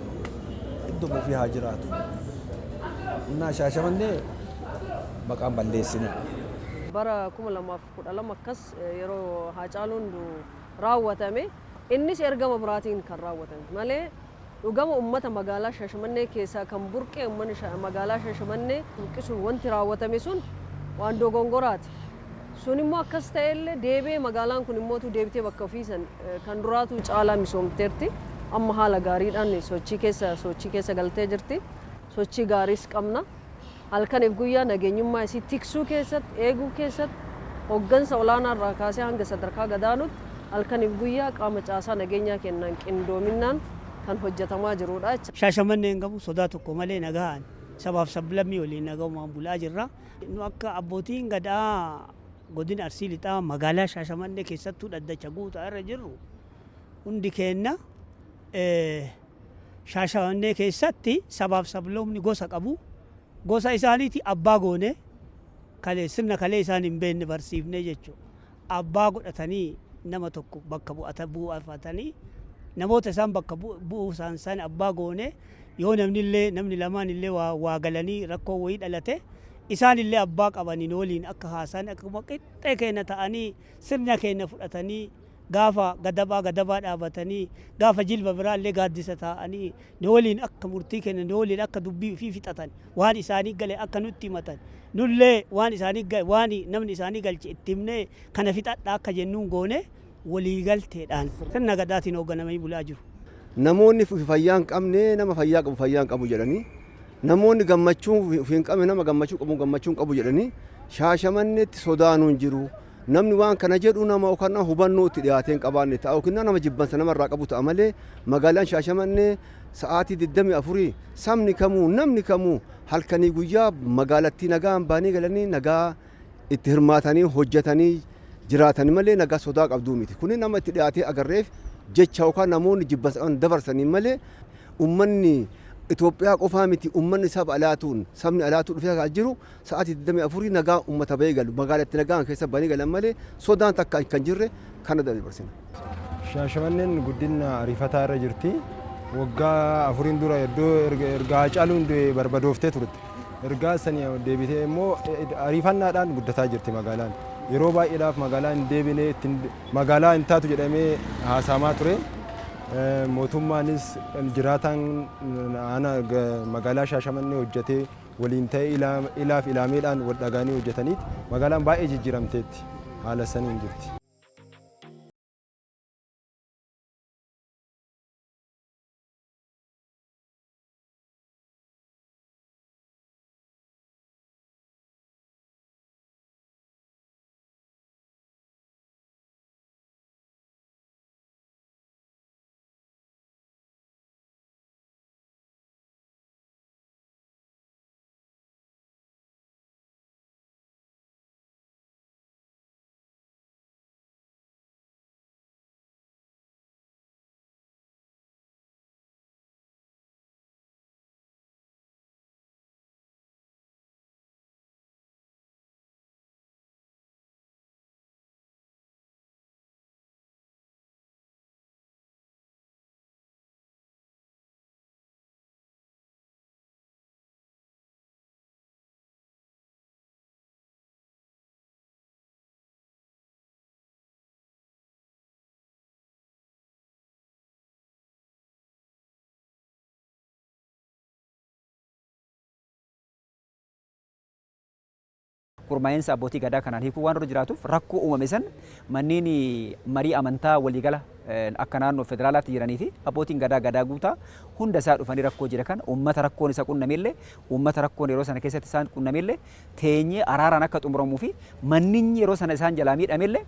idduma ofii haa jiraatu. Innaa Shaashamannee maqaan balleessinaa. Bara 2012 akkas yeroo Haacaaluun du'u raawwatame innis ergama biraatiin kan raawwatame malee dhugama ummata magaalaa Shaashamannee keessaa kan burqee ummanni magaalaa Shaashamannee burqisuun wanti raawwatame sun waan dogongoraati. Sun immoo akkas ta'ellee deebi'ee magaalaan kun immootu deebitee bakka ofii san kan duraatu caalaa misoomteerti. Amma haala gaariidhaan sochii keessa galtee jirti. Sochii gaariis qabna. Halkaniif guyyaa nageenyummaa isii tiksuu keessatti, eeguu keessatti, hoggansa olaanaa irraa kaasee hanga sadarkaa gadaanutti halkaniif guyyaa qaama caasaa nageenyaa kennan qindoominaan kan hojjetamaa jirudha. Shaashamanneen hin qabu sodaa tokko malee nagaan sabaaf sablammii waliin nagaumaan bulaa jirra. Nu akka abbootiin gadaa godina Arsii Lixaa magaalaa Shaashamannee keessattuu dhaddacha guutaa irra jirru hundi keenna Shaashamannee keessatti sabaaf sabloomni gosa qabu. Gosa isaaniiti abbaa goone kalee sirna kalee isaan hin beekne barsiifne jechuudha. Abbaa godhatanii nama tokko bakka bu'afatanii namoota isaan bakka bu'uu isaan san abbaa goone yoo namni illee namni lamaan illee waa galanii rakkoo wayii dhalate isaan illee abbaa qabaniin waliin akka haasaan akkuma qixxee keenya ta'anii sirna keenya fudhatanii gaafa gadabaa gadabaa dhaabatanii gaafa jilba biraa illee gaaddisa taa'anii nu waliin akka murtii kennan nu waliin akka dubbii ofii fixatan waan isaanii gale akka nutti himatan nullee waan isaanii waan namni isaanii galche itti himnee kana fixadha akka jennuun goone waliigalteedhaan sirna gadaatiin hoogganamanii bulaa jiru. Namoonni fayyaa hin qabne nama fayyaa qabu fayyaa hin qabu jedhanii namoonni gammachuu ofii hin qabne nama gammachuu qabu gammachuu hin qabu jedhanii Shaashamanneetti sodaanuun jiru. Namni waan kana jedhu nama yookaan hubannoo itti dhiyaatee hin qabaanne ta'a yookiin nama jibbansa namarraa qabu ta'a malee magaalaan Shaashamannee sa'aatii 24 sabni kamuu namni kamuu halkanii guyyaa magaalattii nagaan baanii galanii nagaa itti hirmaatanii hojjetanii jiraatan malee nagaa sodaa qabduu miti. Kuni nama itti dhiyaatee agarreef jecha yookaan namoonni jibbansa qaban dabarsanii malee ummanni Itoophiyaa qofaa miti ummanni saba alaatuun sabni alaatuu dhufee kan jiru sa'aatii 24 nagaa uummata bahee galu magaalatti nagaan keessa bahanii galan malee sodaan takka kan jirre kana dabarsina. Shaashamanneen guddina ariifataa irra jirti. Waggaa 4 dura iddoo erga Haacaaluun du'e barbadooftee turte. Ergaa sanii deebitee immoo ariifannaadhaan guddataa jirti magaalaan. Yeroo baay'eedhaaf magaalaa hin deebine ittiin magaalaa hin taatu jedhamee haasamaa ture. Mootummaanis jiraataan aanaa magaalaa Shaashamannee hojjetee waliin ta'ee ilaaf ilaameedhaan wal dhagaanii hojjetaniiti magaalaan baay'ee jijjiiramteetti haala saniin jirti. Gurmaa'insa abbootii gadaa kanaan hiikuu waan irra jiraatuuf rakkoo uumame san manneen marii amantaa waliigala akka naannoo federaalaatti jiranii fi abbootiin gadaa gadaa guutaa hunda isaa dhufanii rakkoo jira kana uummata rakkoon isa qunnamellee uummata rakkoon yeroo sana keessatti isaan qunnamellee teenyee araaraan akka xumuramuu fi manninyi yeroo sana isaan jalaa miidhamellee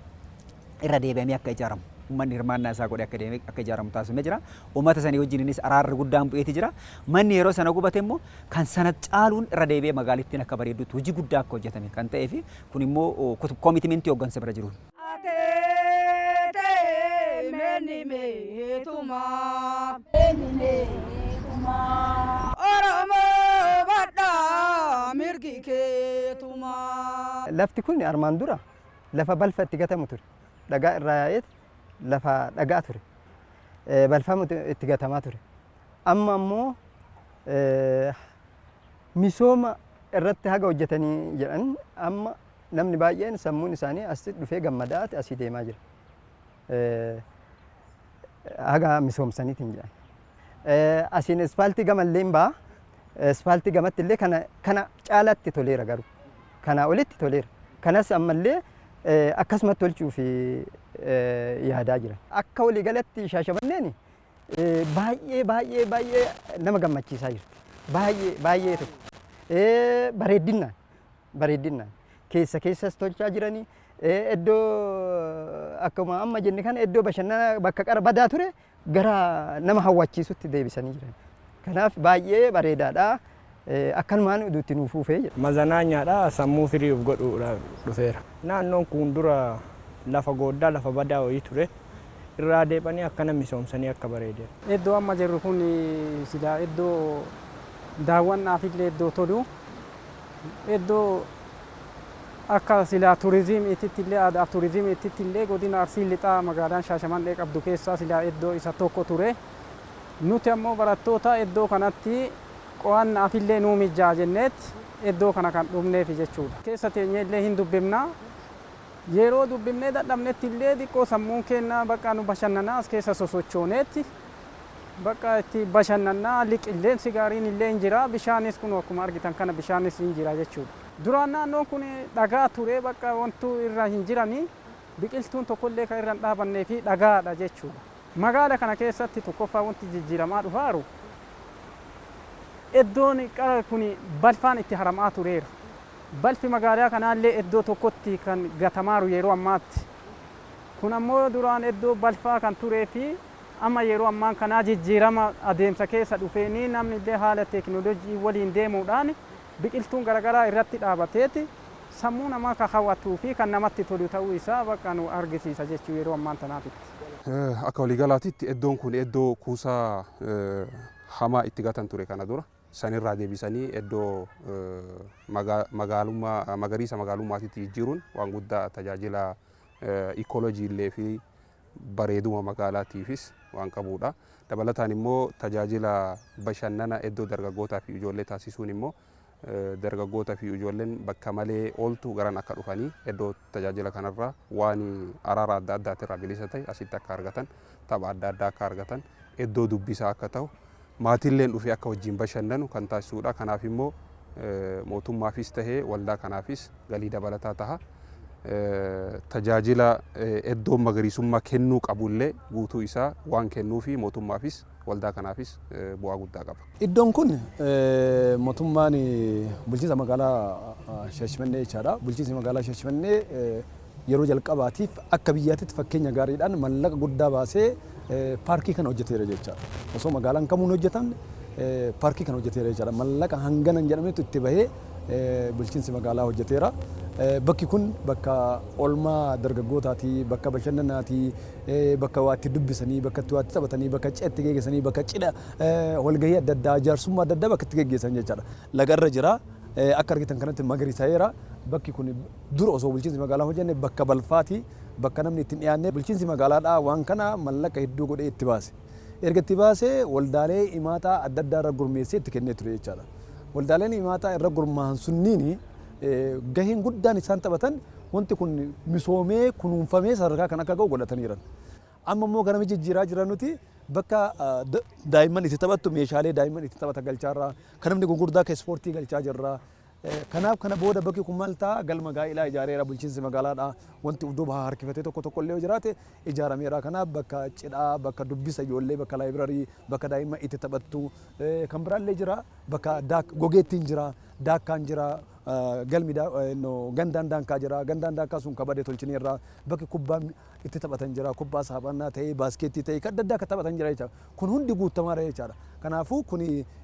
irra deebi'amee akka ijaaramu. Uummanni hirmaannaa isaa godhee akka deemee akka ijaaramu taasifamee jira. Uummata sanii wajjininis araarri guddaan bu'eeti jira. Manni yeroo sana gubate immoo kan sana caaluun irra deebi'ee magaalittiin akka bareeddutti hojii guddaa akka hojjetame kan ta'ee fi kun immoo commitmentii hooggansa bira jiru. Ateete meni meetuma. Oromoo badhaa mirgi keetuma. Lafti kun armaan dura lafa balfa itti gatamu ture. Dhagaa irraa yaa'eet lafa dhagaa ture. Balfamu itti gatamaa ture. Amma ammoo misooma irratti haga hojjetanii jedhan amma namni baay'een sammuun isaanii asitti dhufee gammadaa asii deemaa jira. Haga misoomsaniitiin jedhan. Asiin ispaaltii gamallee hin ba'a. Ispaaltii gamatti illee kana caalaatti toleera garuu. Kanaa olitti toleera. Kanas ammallee akkasumatti tolchuuf yaadaa jira. Akka waliigalatti Shaashamanneen baay'ee baay'ee baay'ee nama gammachiisaa jirti. Baay'ee baay'ee tokko. Bareedinnaan bareedinnaan keessa keessas tolchaa jiranii iddoo akkuma amma jenne kana iddoo bashannanaa bakka qara badaa ture gara nama hawwachiisutti deebisanii jiran. Kanaaf baay'ee bareedaadha. Akkanumaan itti nuuf fufee jira. Mazanaanyaadha sammuu firii of godhuudhaaf dhufeera. Naannoon kun dura lafa gooddaa lafa badaa wayii ture. Irraa deebanii akkana misoomsanii akka bareedan. Iddoo amma jirru kun silaa iddoo daawwannaaf illee iddoo tolu iddoo akka silaa turizimiitti illee aadaaf turizimiitti illee godina Arsii Lixaa magaalaan Shaashamannee qabdu keessaa silaa iddoo isa tokko ture. Nuti ammoo barattoota iddoo kanatti qo'annaaf illee nuu mijjaa jenneet iddoo kana kan dhufneef jechuudha. Keessa teenyee illee hin dubbifna. Yeroo dubbifnee dadhabnetti illee xiqqoo sammuun keenya bakka nu bashannanaa as keessa sosochooneetti bakka itti bashannannaa qilleensi gaariin illee hin jira bishaanis kun akkuma argitan kana bishaanis hin jira jechuudha. Duraan naannoon kun dhagaa ture bakka wantu irra hin jiranii biqiltuun tokkollee kan irra hin dhaabannee fi dhagaadha jechuudha. Magaala kana keessatti tokkoffaa wanti jijjiiramaa dhufaaru iddoon qara kun balfaan itti haramaa tureera. Balfi magaalaa kanaallee iddoo tokkotti kan gatamaaru yeroo ammaatti. Kun ammoo duraan iddoo balfaa kan turee fi amma yeroo ammaan kanaa jijjiirama adeemsa keessa dhufeenii namni illee haala teekinooloojii waliin deemuudhaan biqiltuun garaagaraa irratti dhaabateeti sammuu namaa kan hawwatuu fi kan namatti tolu ta'uu isaa bakka nu argisiisa jechuu yeroo ammaan tanaatitti. Akka waliigalaatitti iddoon kun iddoo kuusaa hamaa itti gatan ture kana dura. Sanirraa deebisanii iddoo magaalummaa magariisa magaalummaatitti jijjiiruun waan guddaa tajaajila ikkoolojii illee fi bareeduma magaalaatiifis waan qabudha. Dabalataan immoo tajaajila bashannana iddoo dargaggootaa fi ijoollee taasisuun immoo dargaggootaa fi ijoolleen bakka malee ooltu garan akka dhufanii iddoo tajaajila kanarraa waan araara adda addaatirraa bilisa ta'e asitti akka argatan tapha adda addaa akka argatan iddoo dubbisaa akka ta'u maatiilleen dhufee akka wajjin bashannanu kan taasisudha. Kanaaf immoo mootummaafis tahee waldaa kanaafis galii dabalataa taha. Tajaajila iddoo magariisummaa kennuu qabullee guutuu isaa waan kennuu fi mootummaafis waldaa kanaafis bu'aa guddaa qaba. Iddoon kun mootummaan bulchiinsa magaalaa Shaashamannee jechaadha. Bulchiinsi magaalaa Shaashamannee yeroo jalqabaatiif akka biyyaatitti fakkeenya gaariidhaan mallaqa guddaa baasee paarkii kana hojjeteera jechaadha. Osoo magaalaan kamuu hin hojjetamne paarkii kana hojjeteera jechaadha. Mallaqa hangana hin jedhamnetu itti bahee bulchiinsi magaalaa hojjeteera. Bakki kun bakka oolmaa dargaggootaati, bakka bashannanaati, bakka waa itti dubbisanii, bakka waa itti taphatanii, bakka cidha itti geggeessanii, bakka cidha walgahii adda addaa, jaarsummaa adda addaa bakka itti geggeessan jechaadha. Lagarra jira. Akka argitan kanatti magariisa'eera. Bakki kun dura osoo bulchiinsi magaalaa hojjenne bakka balfaati, bakka namni itti hin dhiyaanne. Bulchiinsi magaalaadhaa waan kana mallaqa hedduu godhee itti baase. Erga itti baasee waldaalee himaataa adda addaa irra gurmeessee itti kennee ture jechaadha. Waldaaleen himaataa irra gurmaa'an sunniin gaheen guddaan isaan taphatan wanti kun misoomee kunuunfamee sadarkaa kan akka ga'u godhataniiran. Amma immoo gara jijjiiraa jiran nuti bakka daa'imman itti taphattu meeshaalee daa'imman itti taphatan galchaa jirra. Kan namni gurguddaa kan ispoortii galchaa jirra. Kanaaf kana booda bakki kun maal ta'a galma gaa'ilaa ijaareera bulchiinsi magaalaadha. Wanti of duuba harkifatee tokko tokko illee yoo jiraate ijaarameera. Kanaaf bakka cidhaa, bakka dubbisa ijoollee, bakka laayibrarii, bakka daa'imman itti taphattu kan biraallee jira. Bakka gogeettiin jira, daakkaan jira. Galmi gandaan daankaa jira. Gandaan daankaa sun kabadee tolchineerra. Bakki kubbaa itti taphatan jira. Kubbaa saaphanaa ta'ee, baaskeettii ta'ee, kan adda addaa akka taphatan jira jechaadha. Kun hundi guutamaadha jechaadha. Kanaafuu kun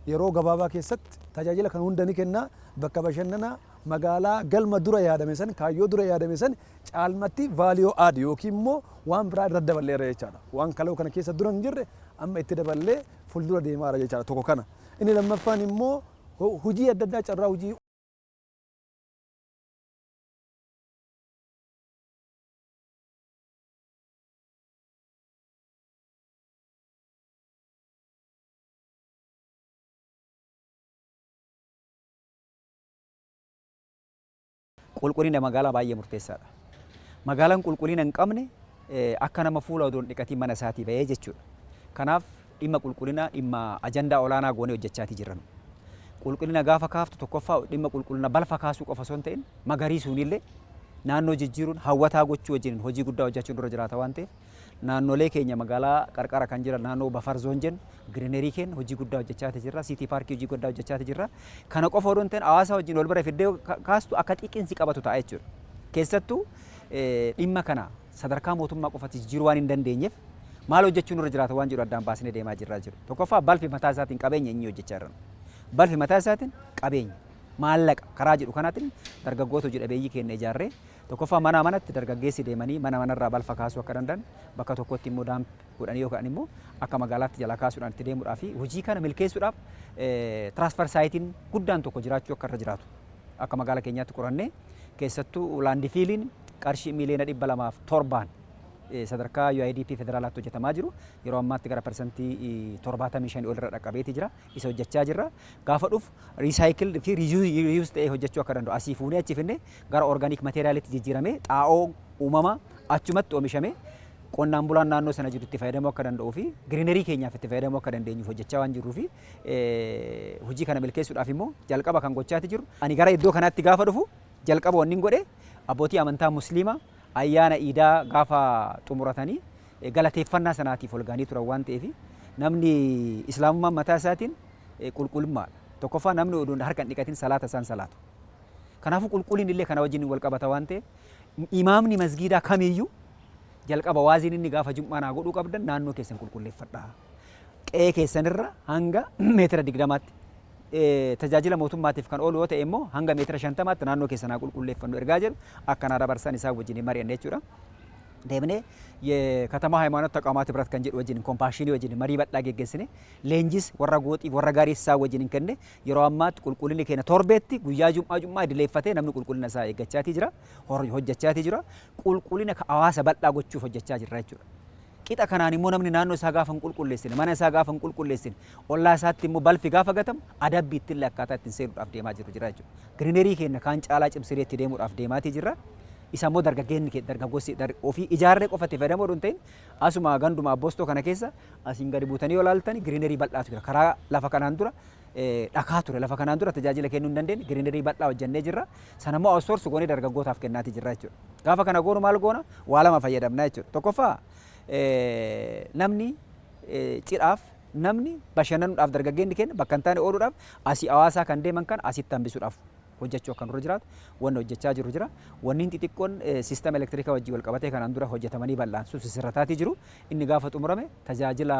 yeroo gabaabaa keessatti tajaajila kan hunda ni kenna. Bakka bashannanaa magaalaa galma dura yaadame san, kaayyoo dura yaadame san caalmatti value add yookiin immoo waan biraa irra daballeerra jechaadha. Waan kaloo kana keessa dura hin jirre amma itti daballee fuuldura deemaara jechaadha tokko kana. Inni lammaffaan immoo hojii adda addaa carraa hojii Qulqullina magaalaa baay'ee murteessaadha. Magaalaan qulqullina hin qabne akka nama fuula odoo hin dhiqatiin mana isaatii bahee jechuudha. Kanaaf dhimma qulqullinaa dhimma ajandaa olaanaa goonee hojjechaatii jirra. Qulqullina gaafa kaaftu tokkoffaa dhimma qulqullina balfa kaasuu qofa osoo hin ta'in magariisuun illee naannoo jijjiiruun hawwataa gochuu wajjin hojii guddaa hojjechuun dura jiraata waan ta'eef naannolee keenya magaalaa qarqara kan jiran naannoo buffer zone jennu greenery keenya hojii guddaa hojjechaatii jirra, city parkii hojii guddaa hojjechaatii jirra. Kana qofa odoo hin ta'in hawaasa wajjin wal bira fiddee kaastu akka xiqqinsi qabatu ta'a jechuudha. Keessattuu dhimma kana sadarkaa mootummaa qofatti jijjiiruu waan hin dandeenyeef maal hojjechuun irra jiraata waan jedhu addaan baasnee deemaa jirra jiru. Tokkoffaa balfi mataa isaatiin qabeenya inni hojjechaa jiran. Balfi mataa isaatiin qabeenya maallaqa karaa jedhu kanaatiin dargaggoota hojii dhabeeyyii keenya ijaarree tokkoffaa manaa manatti dargaggeessi deemanii mana manarraa balfa kaasuu akka danda'an, bakka tokkotti immoo dump godhanii yookaan immoo akka magaalaatti jalaa kaasuudhaan itti deemuudhaa fi hojii kana milkeessuudhaaf transfer siteiin guddaan tokko jiraachuu akka irra jiraatu akka magaala keenyaatti qorannee, keessattuu landfilliin qarshii 207,000,000 sadarkaa UIDP federaalaatti hojjetamaa jiru yeroo ammaatti gara 75% ol irra dhaqqabeeti jira. Isa hojjechaa jirra. Gaafa dhufu recycle fi reuse ta'ee hojjechuu akka danda'u, asii fuunee achi finnee gara organic materialitti jijjiiramee xaa'oo uumamaa achumatti oomishamee qonnaan bulaan naannoo sana jiru itti fayyadamuu akka danda'uu fi greenery keenyaaf itti fayyadamuu akka dandeenyuuf hojjechaa waan jirruu fi hojii kana milkeessuudhaaf immoo jalqaba kan gochaati jiru. Ani gara iddoo kanaatti gaafa dhufu jalqaba wanni godhe abbootii amantaa musliimaa ayyaana iidaa gaafa xumuratanii galateeffannaa sanaatiif ol ga'anii turan waan ta'eef, namni islaamummaan mataa isaatiin qulqullummaadha. Tokkoffaa namni oduun harka hin dhiqatin salaata isaan salaatu. Kanaafuu qulqullinni illee kana wajjin wal qabata waan ta'eef, imaamni masgiidaa kamiyyuu jalqaba waaziin inni gaafa jum'aa naa godhuu qabdan naannoo keessan qulqulleeffadhaa. Qe'ee keessanirra hanga meetira 20tti, tajaajila mootummaatiif kan oolu yoo ta'e immoo hanga meetira 50tti naannoo keessan haa qulqulleeffannu ergaa jedhu akkanaa dabarsan isaa wajjin mari'anne jechuudha. Deemnee የከተማ ሃይማኖት ተቋማት ህብረት kan jedhu wajjin, Compassionii wajjin marii bal'aa geggeessine, leenjis warra gooxii warra gaarii isaa wajjin hin kenne. Yeroo ammaatti qulqullinni keenya torbeetti guyyaa jum'aa jum'aa idileeffatee namni qulqullina isaa eeggachaatii jira, hojjechaatii jira. Qulqullina hawaasa bal'aa gochuuf hojjechaa jirra jechuudha. Qixa kanaan immoo namni naannoo isaa gaafa hin qulqulleessine, mana isaa gaafa hin qulqulleessine, ollaa isaatti immoo balfi gaafa gatamu adabbii ittiin akkaataa ittiin seenuudhaaf deemaa jiru jira jechuudha. Greenery keenya kaan caalaa cimsinee itti deemuudhaaf deemaatii jirra. Isa immoo dargaggeenni kee dargaggoossi ofii ijaarree qofa itti fayyadamoo hin ta'in, asuma ganduma abboostoo kana keessa asiin gadi buutanii yoo ilaaltan greenery bal'aatu jira. Karaa lafa kanaan dura dhakaa ture, lafa kanaan dura tajaajila kennuu hin dandeenye greenery bal'aa hojjennee jirra. Sana immoo outsource goonee dargaggootaaf kennaatii jirra jechuudha. Gaafa kana goonu maal goona? Waa lama fayyadamna jechuudha. Tokkoffaa namni cidhaaf, namni bashannanuudhaaf, dargaggeenni keenya bakka hin taane ooluudhaaf asii hawaasaa kan deeman kan asitti hambisuudhaaf hojjechuu akka nurra jiraatu wanni hojjechaa jiru jira. Wanni xixiqqoon siistama elektirikaa wajjin wal qabatee kanaan dura hojjetamanii bal'aan sun sisirrataatii jiru. Inni gaafa xumurame tajaajila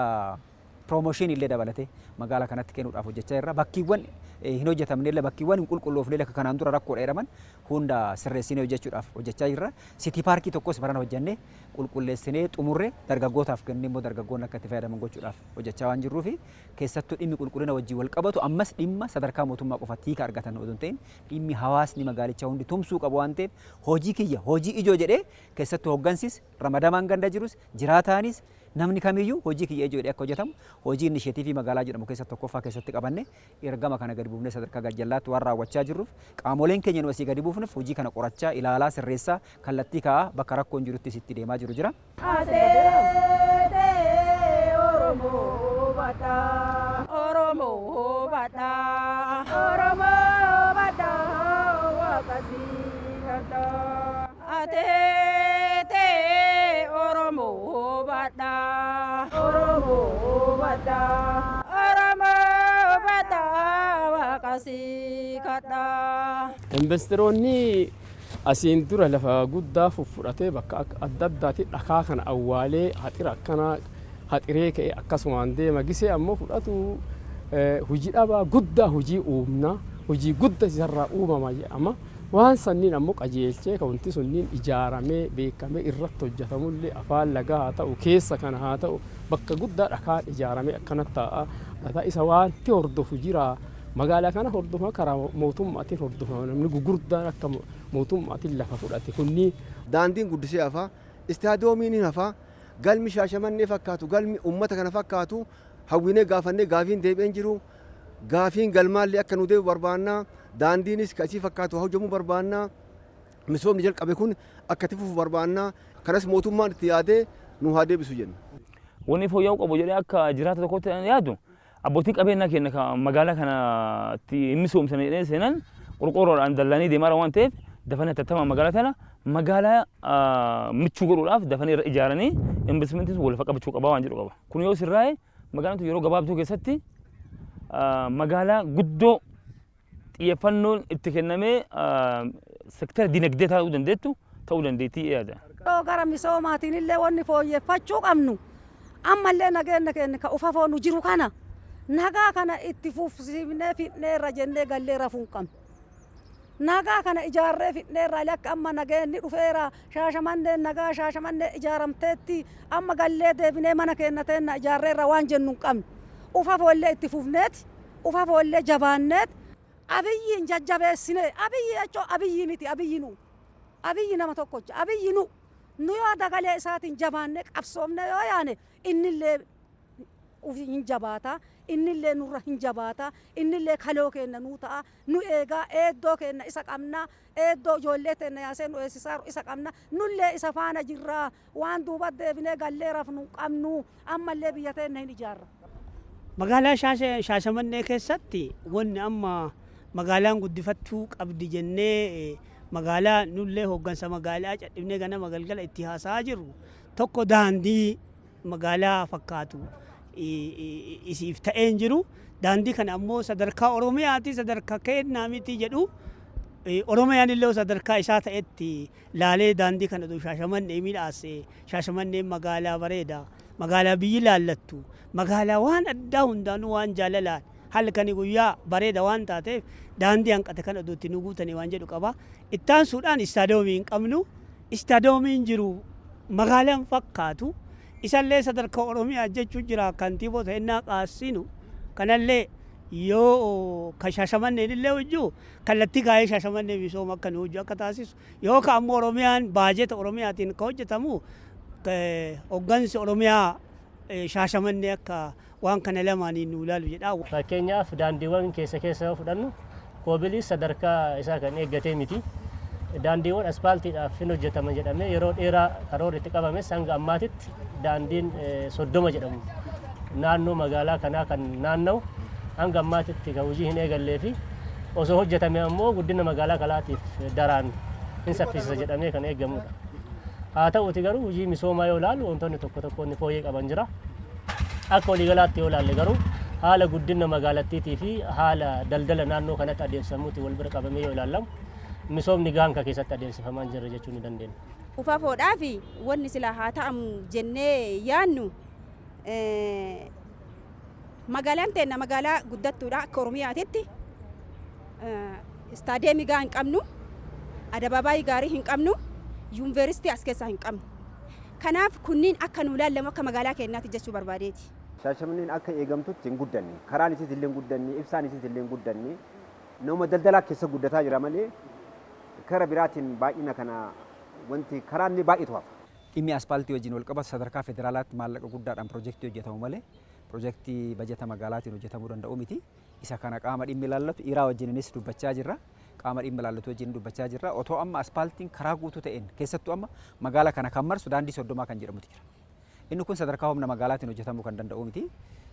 promotion illee dabalatee magaalaa kanatti kennuudhaaf hojjechaa jirra. Bakkiiwwan hin hojjetamne illee, bakkiiwwan hin qulqulloofne illee akka kanaan dura rakkoodha jedhaman hunda sirreessinee hojjechuudhaaf hojjechaa jirra. City parkii tokkos barana hojjennee qulqulleessinee xumurree dargaggootaaf kennee immoo dargaggoonni akka itti fayyadaman gochuudhaaf hojjechaa waan jirruufi, keessattuu dhimmi qulqullina wajjin wal qabatu ammas dhimma sadarkaa mootummaa qofatti hiika argatan odoo hin ta'in dhimmi hawaasni magaalichaa hundi tumsuu qabu waan ta'eef, hojii kiyya hojii ijoo jedhee keessattuu hooggansis, ramadamaan ganda jirus, jiraataanis, namni kamiyyuu hojii kiyya ijoo jedhee akka hojjetamu hojii initiative magaalaa jedhamu keessatti tokkoffaa keessatti qabanne ergama kana gadi buufnee sadarkaa gajjallaatti waan raawwachaa jirruuf, qaamoleen keenya nu asii gadi buufneef hojii kana qorachaa, ilaalaa, sirreessaa, kallattii kaa'aa bakka rakkoon jirutti itti deemaa jiru jira. Ateetee Oromoo badhaa, Oromoo badhaa, Oromoo badhaa, Waaqa sii kadhaa. Ateetee Oromoo badhaa, Oromoo badhaa, Oromoo badhaa, Waaqa sii kadhaa. Hubadha. Investeroonni asiin dura lafa guddaa fudhatee bakka adda addaatti dhakaa kana awwaalee haxira akkanaa haxiree ka'e akkasumaan deema gisee ammoo fudhatu hojii dhabaa guddaa hojii uumna hojii guddaa isarraa uumama jedhama. Waan sanniin ammoo qajeelchee kan wanti sunniin ijaaramee beekamee irratti hojjetamullee afaan lagaa haa ta'u keessa kana haa ta'u bakka guddaa dhakaan ijaaramee akkana taa'a. Isa wanti hordofu jira. Magaalaa kana hordofama karaa mootummaatiin hordofama namni gurguddaan akka mootummaatiin lafa fudhate kunni. Daandiin guddisee hafaa, istaadiyoomiin hin hafaa, galmi Shaashamannee fakkaatu, galmi uummata kana fakkaatu hawwinee gaafannee gaafiin deebi'een jiru. Gaafiin galmaallee akka nu deebi'u barbaannaa. Daandiinis kasii fakkaatu hojjechuu barbaannaa. Misoomni jalqabe kun akka itti fufu barbaannaa. Kanas mootummaan itti yaadee nu haa deebisu jenna. Wanni fooyya'uu qabu jedhee akka jiraata tokkotti yaadu abbootiin qabeenyaa keenya kan magaalaa kanatti misoomsan jedhee seenan qorqoorroodhaan dallanii deemaa waan ta'eef dafanii hatattamaan magaalaa tana magaalaa michuu godhuudhaaf dafanii irra ijaaranii investimentiin wal qabachuu qaba waan jedhu qaba. Kun yoo sirraa'e magaalaan tun yeroo gabaabduu keessatti magaalaa guddoo xiyyeeffannoon itti kennamee sektara dinagdee ta'uu dandeettu ta'uu dandeettii yaada. Gara misoomaatiin illee wanni fooyyeffachuu qabnu ammallee nageenya keenya ka ufafoo nu jiru kana nagaa kana itti fufsiifnee fidneerra jennee gallee rafuu hin qabnu. Nagaa kana ijaarree fidneerra akka amma nageenni dhufeera Shaashamanneen nagaa Shaashamannee ijaaramteetti amma gallee deebinee mana keenya teenna ijaarreerra waan jennu hin qabnu. Ufafoollee itti fufneeti ufafoollee jabaanneet Abiyyiin jajjabeessine Abiyyi jechuun Abiyyi miti Abiyyi nu Abiyyi nama tokkocha Abiyyi nu nu yoo dagalee isaatiin jabaanne qabsoomne yoo yaane innillee hin jabaata innillee nurra hin jabaata innillee kaloo keenya nuu ta'a nu eegaa eeddoo keenya isa qabna eeddoo ijoollee teenya yaasee nu eessisaaru isa qabna nullee isa faana jirra waan duuba deebinee gallee rafnu hin qabnu ammallee biyya teenya hin ijaarra. Magaalaa Shaashamannee keessatti wanni amma magaalaan guddifachuu qabdi jennee magaalaa nullee hooggansa magaalaa cadhibnee ganama galgala itti haasa'aa jirru tokko daandii magaalaa fakkaatu isiif ta'een jiru. Daandii kana ammoo sadarkaa Oromiyaati sadarkaa kennaa miti jedhu Oromiyaan illee sadarkaa isaa ta'etti laalee daandii kana Shaashamannee midhaase. Shaashamanneen magaalaa bareeda magaalaa biyyi laallattu magaalaa waan addaa hundaanuu waan jaalalaan halkanii guyyaa bareeda waan taateef daandii hanqate kana itti nu guutanii waan jedhu qaba. Ittaansuudhaan istaadiyoomii hin qabnu istaadiyoomiin jiru magaalaan fakkaatu isallee sadarkaa Oromiyaa jechuu jira kantiibota ennaa qaassinu kanallee yoo ka Shaashamanneen illee hojjuu kallattii kaayee Shaashamannee misooma akka nu hojjuu akka taasisu yoo ka ammoo Oromiyaan baajeta Oromiyaatiin ka hojjetamu hooggansi Oromiyaa Shaashamannee akka waan kana lamaaniin nu ilaalu jedha. Fakkeenyaaf daandiiwwan keessa keessa yoo fudhannu koobilii sadarkaa isaa kan eeggatee miti. Daandiiwwan aspaaltiidhaaf hin hojjetaman jedhamee yeroo dheeraa karoora itti qabames hanga ammaatitti daandiin 30 jedhamu naannoo magaalaa kanaa kan naanna'u hanga ammaatitti kan hojii hin eegallee fi osoo hojjetame ammoo guddina magaalaa kanaatiif daraan hin saffisiisa jedhamee kan eegamudha. Haa ta'uuti garuu hojii misoomaa yoo ilaallu wantoonni tokko tokko inni fooyyee qaban jira. Akka waliigalaatti yoo ilaalle garuu haala guddina magaalattiitii fi haala daldala naannoo kanatti adeemsifamuutiin wal bira qabamee yoo ilaallamu misoomni gaanka keessatti adeemsifamaa hin jirre jechuu ni dandeenya. Ufafoodhaaf wanni silaa haa ta'amu jennee yaannu magaalaan teenna magaalaa guddattuudha akka Oromiyaatitti istaadeemii gahaa hin qabnu, adabaabaayii gaarii hin qabnu, yuunivarsiitii as keessaa hin qabnu. Kanaaf kunniin akka nu ilaallamu akka magaalaa keenyaatti jechuu barbaadeeti. Shaashamanneen akka eegamtutti hin guddanne, karaan isiis illee hin guddanne, ibsaan isiis illee hin guddanne, nama daldalaa keessa guddataa jira malee kara biraatiin baay'ina kana wanti karaan illee baay'eetu hafa. Dhimmi aspaaltii wajjin wal qabatu sadarkaa federaalaatti maallaqa guddaadhaan piroojeektii hojjetamu malee piroojeektii bajeta magaalaatiin hojjetamuu danda'u miti. Isa kana qaama dhimmi ilaallatu dhiiraa wajjininis dubbachaa jirra. Qaama dhimmi ilaallatu wajjin dubbachaa jirra. Otoo amma aspaaltiin karaa guutuu ta'een keessattuu amma magaala kana kan marsu daandii 30 kan jedhamutu jira. Inni kun sadarkaa humna magaalaatiin hojjetamuu kan danda'u miti.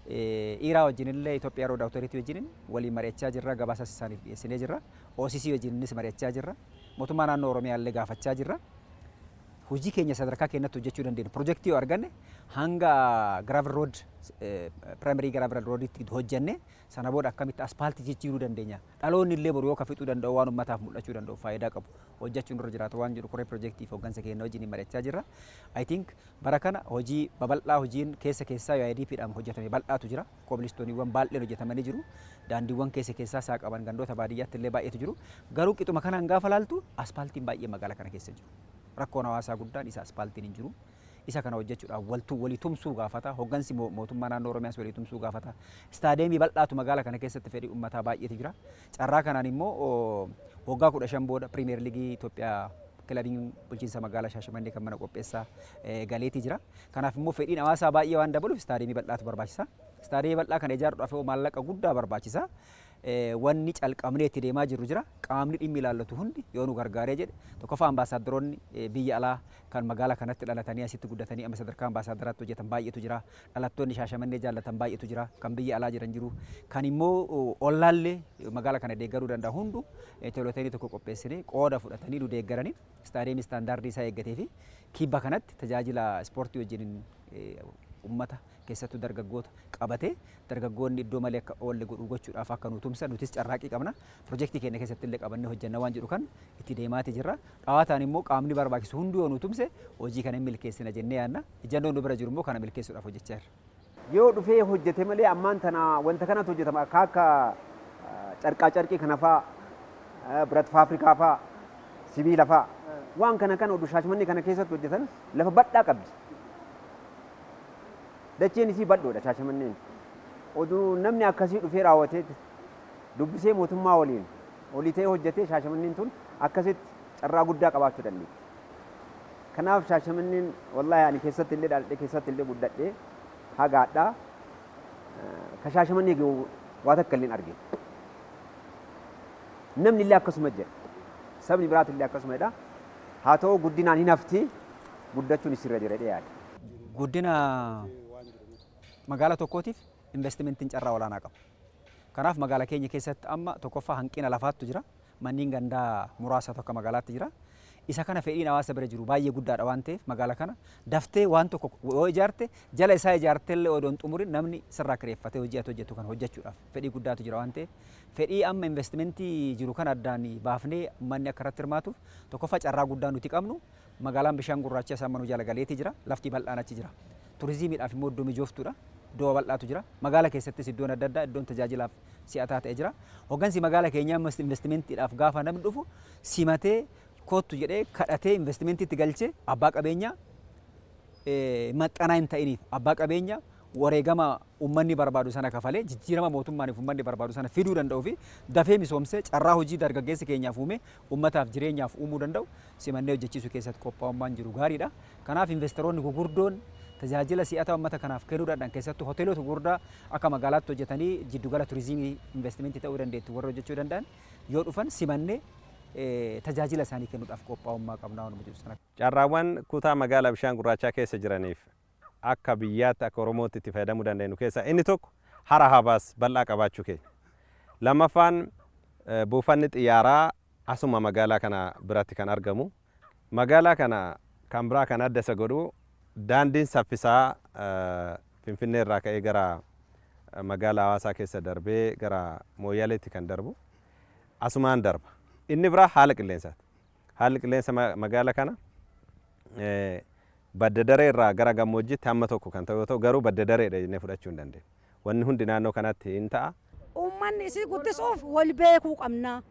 Dhiiraa wajjin illee Itoophiyaa Rood Awutoriitii wajjin waliin mari'achaa jirra. Gabaasas isaaniif dhiyeessinee jirra. OCC wajjininis mari'achaa jirra. Mootummaa naannoo Oromiyaa illee gaafachaa jirra. Hojii keenya sadarkaa keenyatti hojjechuu dandeenya. Pirojektii yoo arganne hanga gravel road, primary gravel roaditti hojjenne, sana booda akkamitti aspaaltii jijjiiruu dandeenya. Dhaloonni illee boru yoo ka fixuu danda'u, waan uummataaf mul'achuu danda'u, faayidaa qabu hojjechuun irra jiraata waan jedhu koree pirojektii fi hooggansa keenya wajjin mari'achaa jirra. I think bara kana hojii babal'aa, hojiin keessa keessaa UIDP dhaan hojjetame bal'aatu jira. Kobilistooniiwwan baay'een hojjetamanii jiru. Daandiiwwan keessa keessaa isaa qaban gandoota baadiyyaatti illee baay'eetu jiru. Garuu qixuma kanaan gaafa laaltu aspaaltiin baay'ee magaalaa kana keessa jiru. Rakkoon hawaasaa guddaan isa, aspaaltiin hin jiru. Isa kana hojjechuudhaaf waltuu walii tumsuu gaafata. Hooggansi mootummaa naannoo Oromiyaas walii tumsuu gaafata. Istaadeemii bal'aatu magaalaa kana keessatti fedhii uummataa baay'eetu jira. Carraa kanaan immoo waggaa 15 booda Pirimeer Liigii Itoophiyaa kilabiin bulchiinsa magaalaa Shaashamannee kan mana qopheessaa galeetii jira. Kanaaf immoo fedhiin hawaasaa baay'ee waan dabaluuf istaadeemii bal'aatu barbaachisa. Istaadeemii bal'aa kana ijaaruudhaaf maallaqa guddaa barbaachisa. Wanni calqabnee itti deemaa jirru jira. Qaamni dhimmi ilaallatu hundi yoo nu gargaaree jedhe, tokkoffaa ambaasaaddoroonni biyya alaa kan magaalaa kanatti dhalatanii asitti guddatanii amma sadarkaa ambaasaaddaraatti hojjetan baay'eetu jira. Dhalattoonni Shaashamannee jaallatan baay'eetu jira. Kan biyya alaa jiran jiru. Kan immoo ollaallee magaalaa kana deeggaruu danda'a hundu teeloteenii tokko qopheessinee qooda fudhatanii nu deeggaranii istaadiyeemii istaandaardii isaa eeggatee fi kibba kanatti tajaajila ispoortii wajjin ummata, keessattuu dargaggoota qabatee, dargaggoonni iddoo malee akka oolle godhuu gochuudhaaf akka nu tumsan nutis carraaqqii qabna. Pirojektii keenya keessatti illee qabannee hojjenna waan jedhu kan itti deemaati jirra. Dhawaataan immoo qaamni barbaachisu hundi yoo nu tumse hojii kana milkeessina jennee yaadna. Ijannoon nu bira jiru immoo kana milkeessuudhaaf hojjechaa jirra. Yoo dhufee hojjete malee ammaan tana wanta kanatu hojjetama, akka akka carqaa carqii kana faa, birat faafrikaa faa, sibiila faa, waan kana kana oduu Shaashamannee kana keessatti hojjetan, lafa bal'aa qabdi. Dacheen isii bal'oodha Shaashamanneen. Oduu namni akkasii dhufee raawwatee dubbisee mootummaa waliin olii ta'ee hojjetee, Shaashamanneen tun akkasitti carraa guddaa qabaachuu dandeetti. Kanaaf Shaashamanneen, wallaahi, ani keessatti illee dhaladhee keessatti illee guddadhee hagaadhaa ka Shaashamannee waa takka illee hin argine. Namni illee akkasuma jedha. Sabni biraati illee akkasuma jedha. Haa ta'u, guddinaan hin hafti, guddachuun isirra jira jedhee yaada. Guddina magaalaa tokkootiif investimentiin carraa olaanaa qaba. Kanaaf magaalaa keenya keessatti amma tokkoffaa hanqina lafaattu jira. Manneen gandaa muraasa tokko magaalaatti jira. Isa kana fedhiin hawaasa bira jiru baay'ee guddaadha waan ta'eef, magaala kana daftee waan tokko yoo ijaarte, jala isaa ijaarte illee odoo hin xumurin namni sirraa kireeffatee hojii ati hojjettu kan hojjechuudhaaf fedhii guddaatu jira waan ta'eef, fedhii amma investimentii jiru kan addaan baafnee uummanni akka irratti hirmaatuuf, tokkoffaa carraa guddaa nuti qabnu magaalaan bishaan gurraacha isaan manuu jala galeetii jira, lafti bal'aan achi jira. Turizimiidhaaf immoo iddoo mijooftuudha. Iddoo bal'aatu jira. Magaala keessattis iddoon adda addaa iddoon tajaajilaaf si'ataa ta'e jira. Hoggansi magaala keenyaa ammas investimentiidhaaf gaafa namni dhufu simatee, kottu jedhee kadhatee investimentiitti galchee, abbaa qabeenyaa maxxanaa hin ta'iniif, abbaa qabeenyaa wareegama uummanni barbaadu sana kafalee jijjiirama mootummaaniif uummanni barbaadu sana fiduu danda'uu fi dafee misoomsee carraa hojii dargaggeessi keenyaaf uume, uummataaf jireenyaaf uumuu danda'u simannee hojjechiisuu keessatti qophaa'ummaan jiru gaariidha. Kanaaf investoroonni gugurdoon tajaajila si'ataa uummata kanaaf kennuu danda'an, keessattuu hoteelota gurguddaa akka magaalaatti hojjetanii jiddugala turizimii investimentii ta'uu dandeettu warra hojjechuu danda'an yoo dhufan simannee tajaajila isaanii kennuudhaaf qophaa'ummaa qabnaa waanuma jedhu sana. Carraawwan kutaa magaalaa bishaan gurraachaa keessa jiraniif akka biyyaatti, akka Oromootti itti fayyadamuu dandeenyu keessaa inni tokko hara Habaas bal'aa qabaachuu keenya. Lammaffaan, buufanni xiyyaaraa asuma magaalaa kana biratti kan argamu. Magaalaa kana kan biraa kan adda isa godhu daandiin saffisaa Finfinnee irraa ka'ee gara magaalaa Hawaasaa keessa darbee gara Mooyyaleetti kan darbu asumaan darba. Inni biraa haala qilleensaati. Haalli qilleensa magaala kana badda daree irraa gara gammoojjiitti hamma tokko kan ta'u yoo ta'u, garuu badda dareedha jennee fudhachuu hin dandeenyu. Wanni hundi naannoo kanatti hin ta'a. Uummanni isii guddisuuf wal beekuu qabna.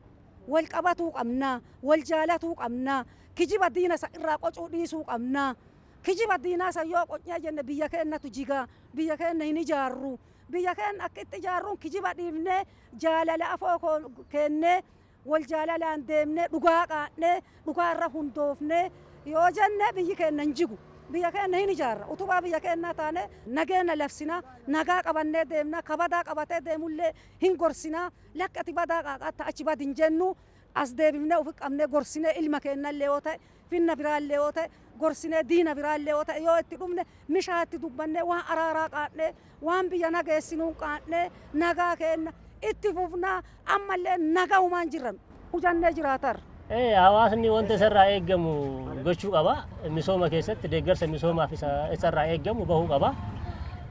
Wal qabatuu qabna. Wal jaalatuu qabna. Kijiba diina isa irraa qocuu dhiisuu qabna. Kijiba diinaa isa yoo qocnee jenne biyya keenyatu jiga. Biyya keenya hin ijaarru. Biyya keenya akka itti ijaarruun kijiba dhiifnee, jaalala afoo kennee, wal jaalalaan deemnee, dhugaa qaadnee, dhugaa irra hundoofnee yoo jenne biyyi keenya hin jigu. Biyya keenya hin ijaarra. Utubaa biyya keenyaa taane nageenya labsina, nagaa qabannee deemna, kabadaa qabatee deemullee hin gorsina. Lakki, ati badaa qaaqatta, achi badi hin jennu. As deebifnee ofi qabnee gorsinee, ilma keenyallee yoo ta'e, finna biraallee yoo ta'e gorsinee, diina biraallee yoo ta'e yoo itti dhufne mishaa itti dubbannee, waan araaraa qaadnee, waan biyya nageessinuun qaadnee nagaa keenya itti fufnaa. Ammallee nagaa umaan jirran hujannee jiraatarra. Hawaasni wanta isarraa eegamu gochuu qaba. Misooma keessatti deeggarsa misoomaaf isarraa eegamu bahuu qaba.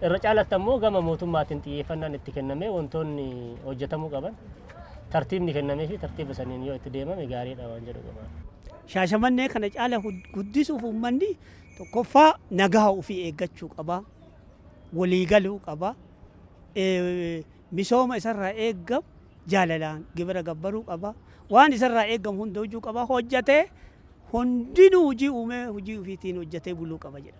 Irra caalatti ammoo gama mootummaatiin xiyyeeffannaan itti kennamee wantoonni hojjetamuu qaban tartiibni kennamee fi tartiiba saniin yoo itti deemame gaariidha waan jedhu qaba. Shaashamannee kana caala guddisuuf uummanni tokkoffaa nagaa ofii eeggachuu qaba. Waliigaluu qaba. Misooma isarraa eegamu jaalalaan gibira gabbaruu qaba. Waan isarraa eegamu hunda hojjuu qaba. Hojjetee hundinuu hojii uumee hojii ofiitiin hojjetee buluu qaba jedha.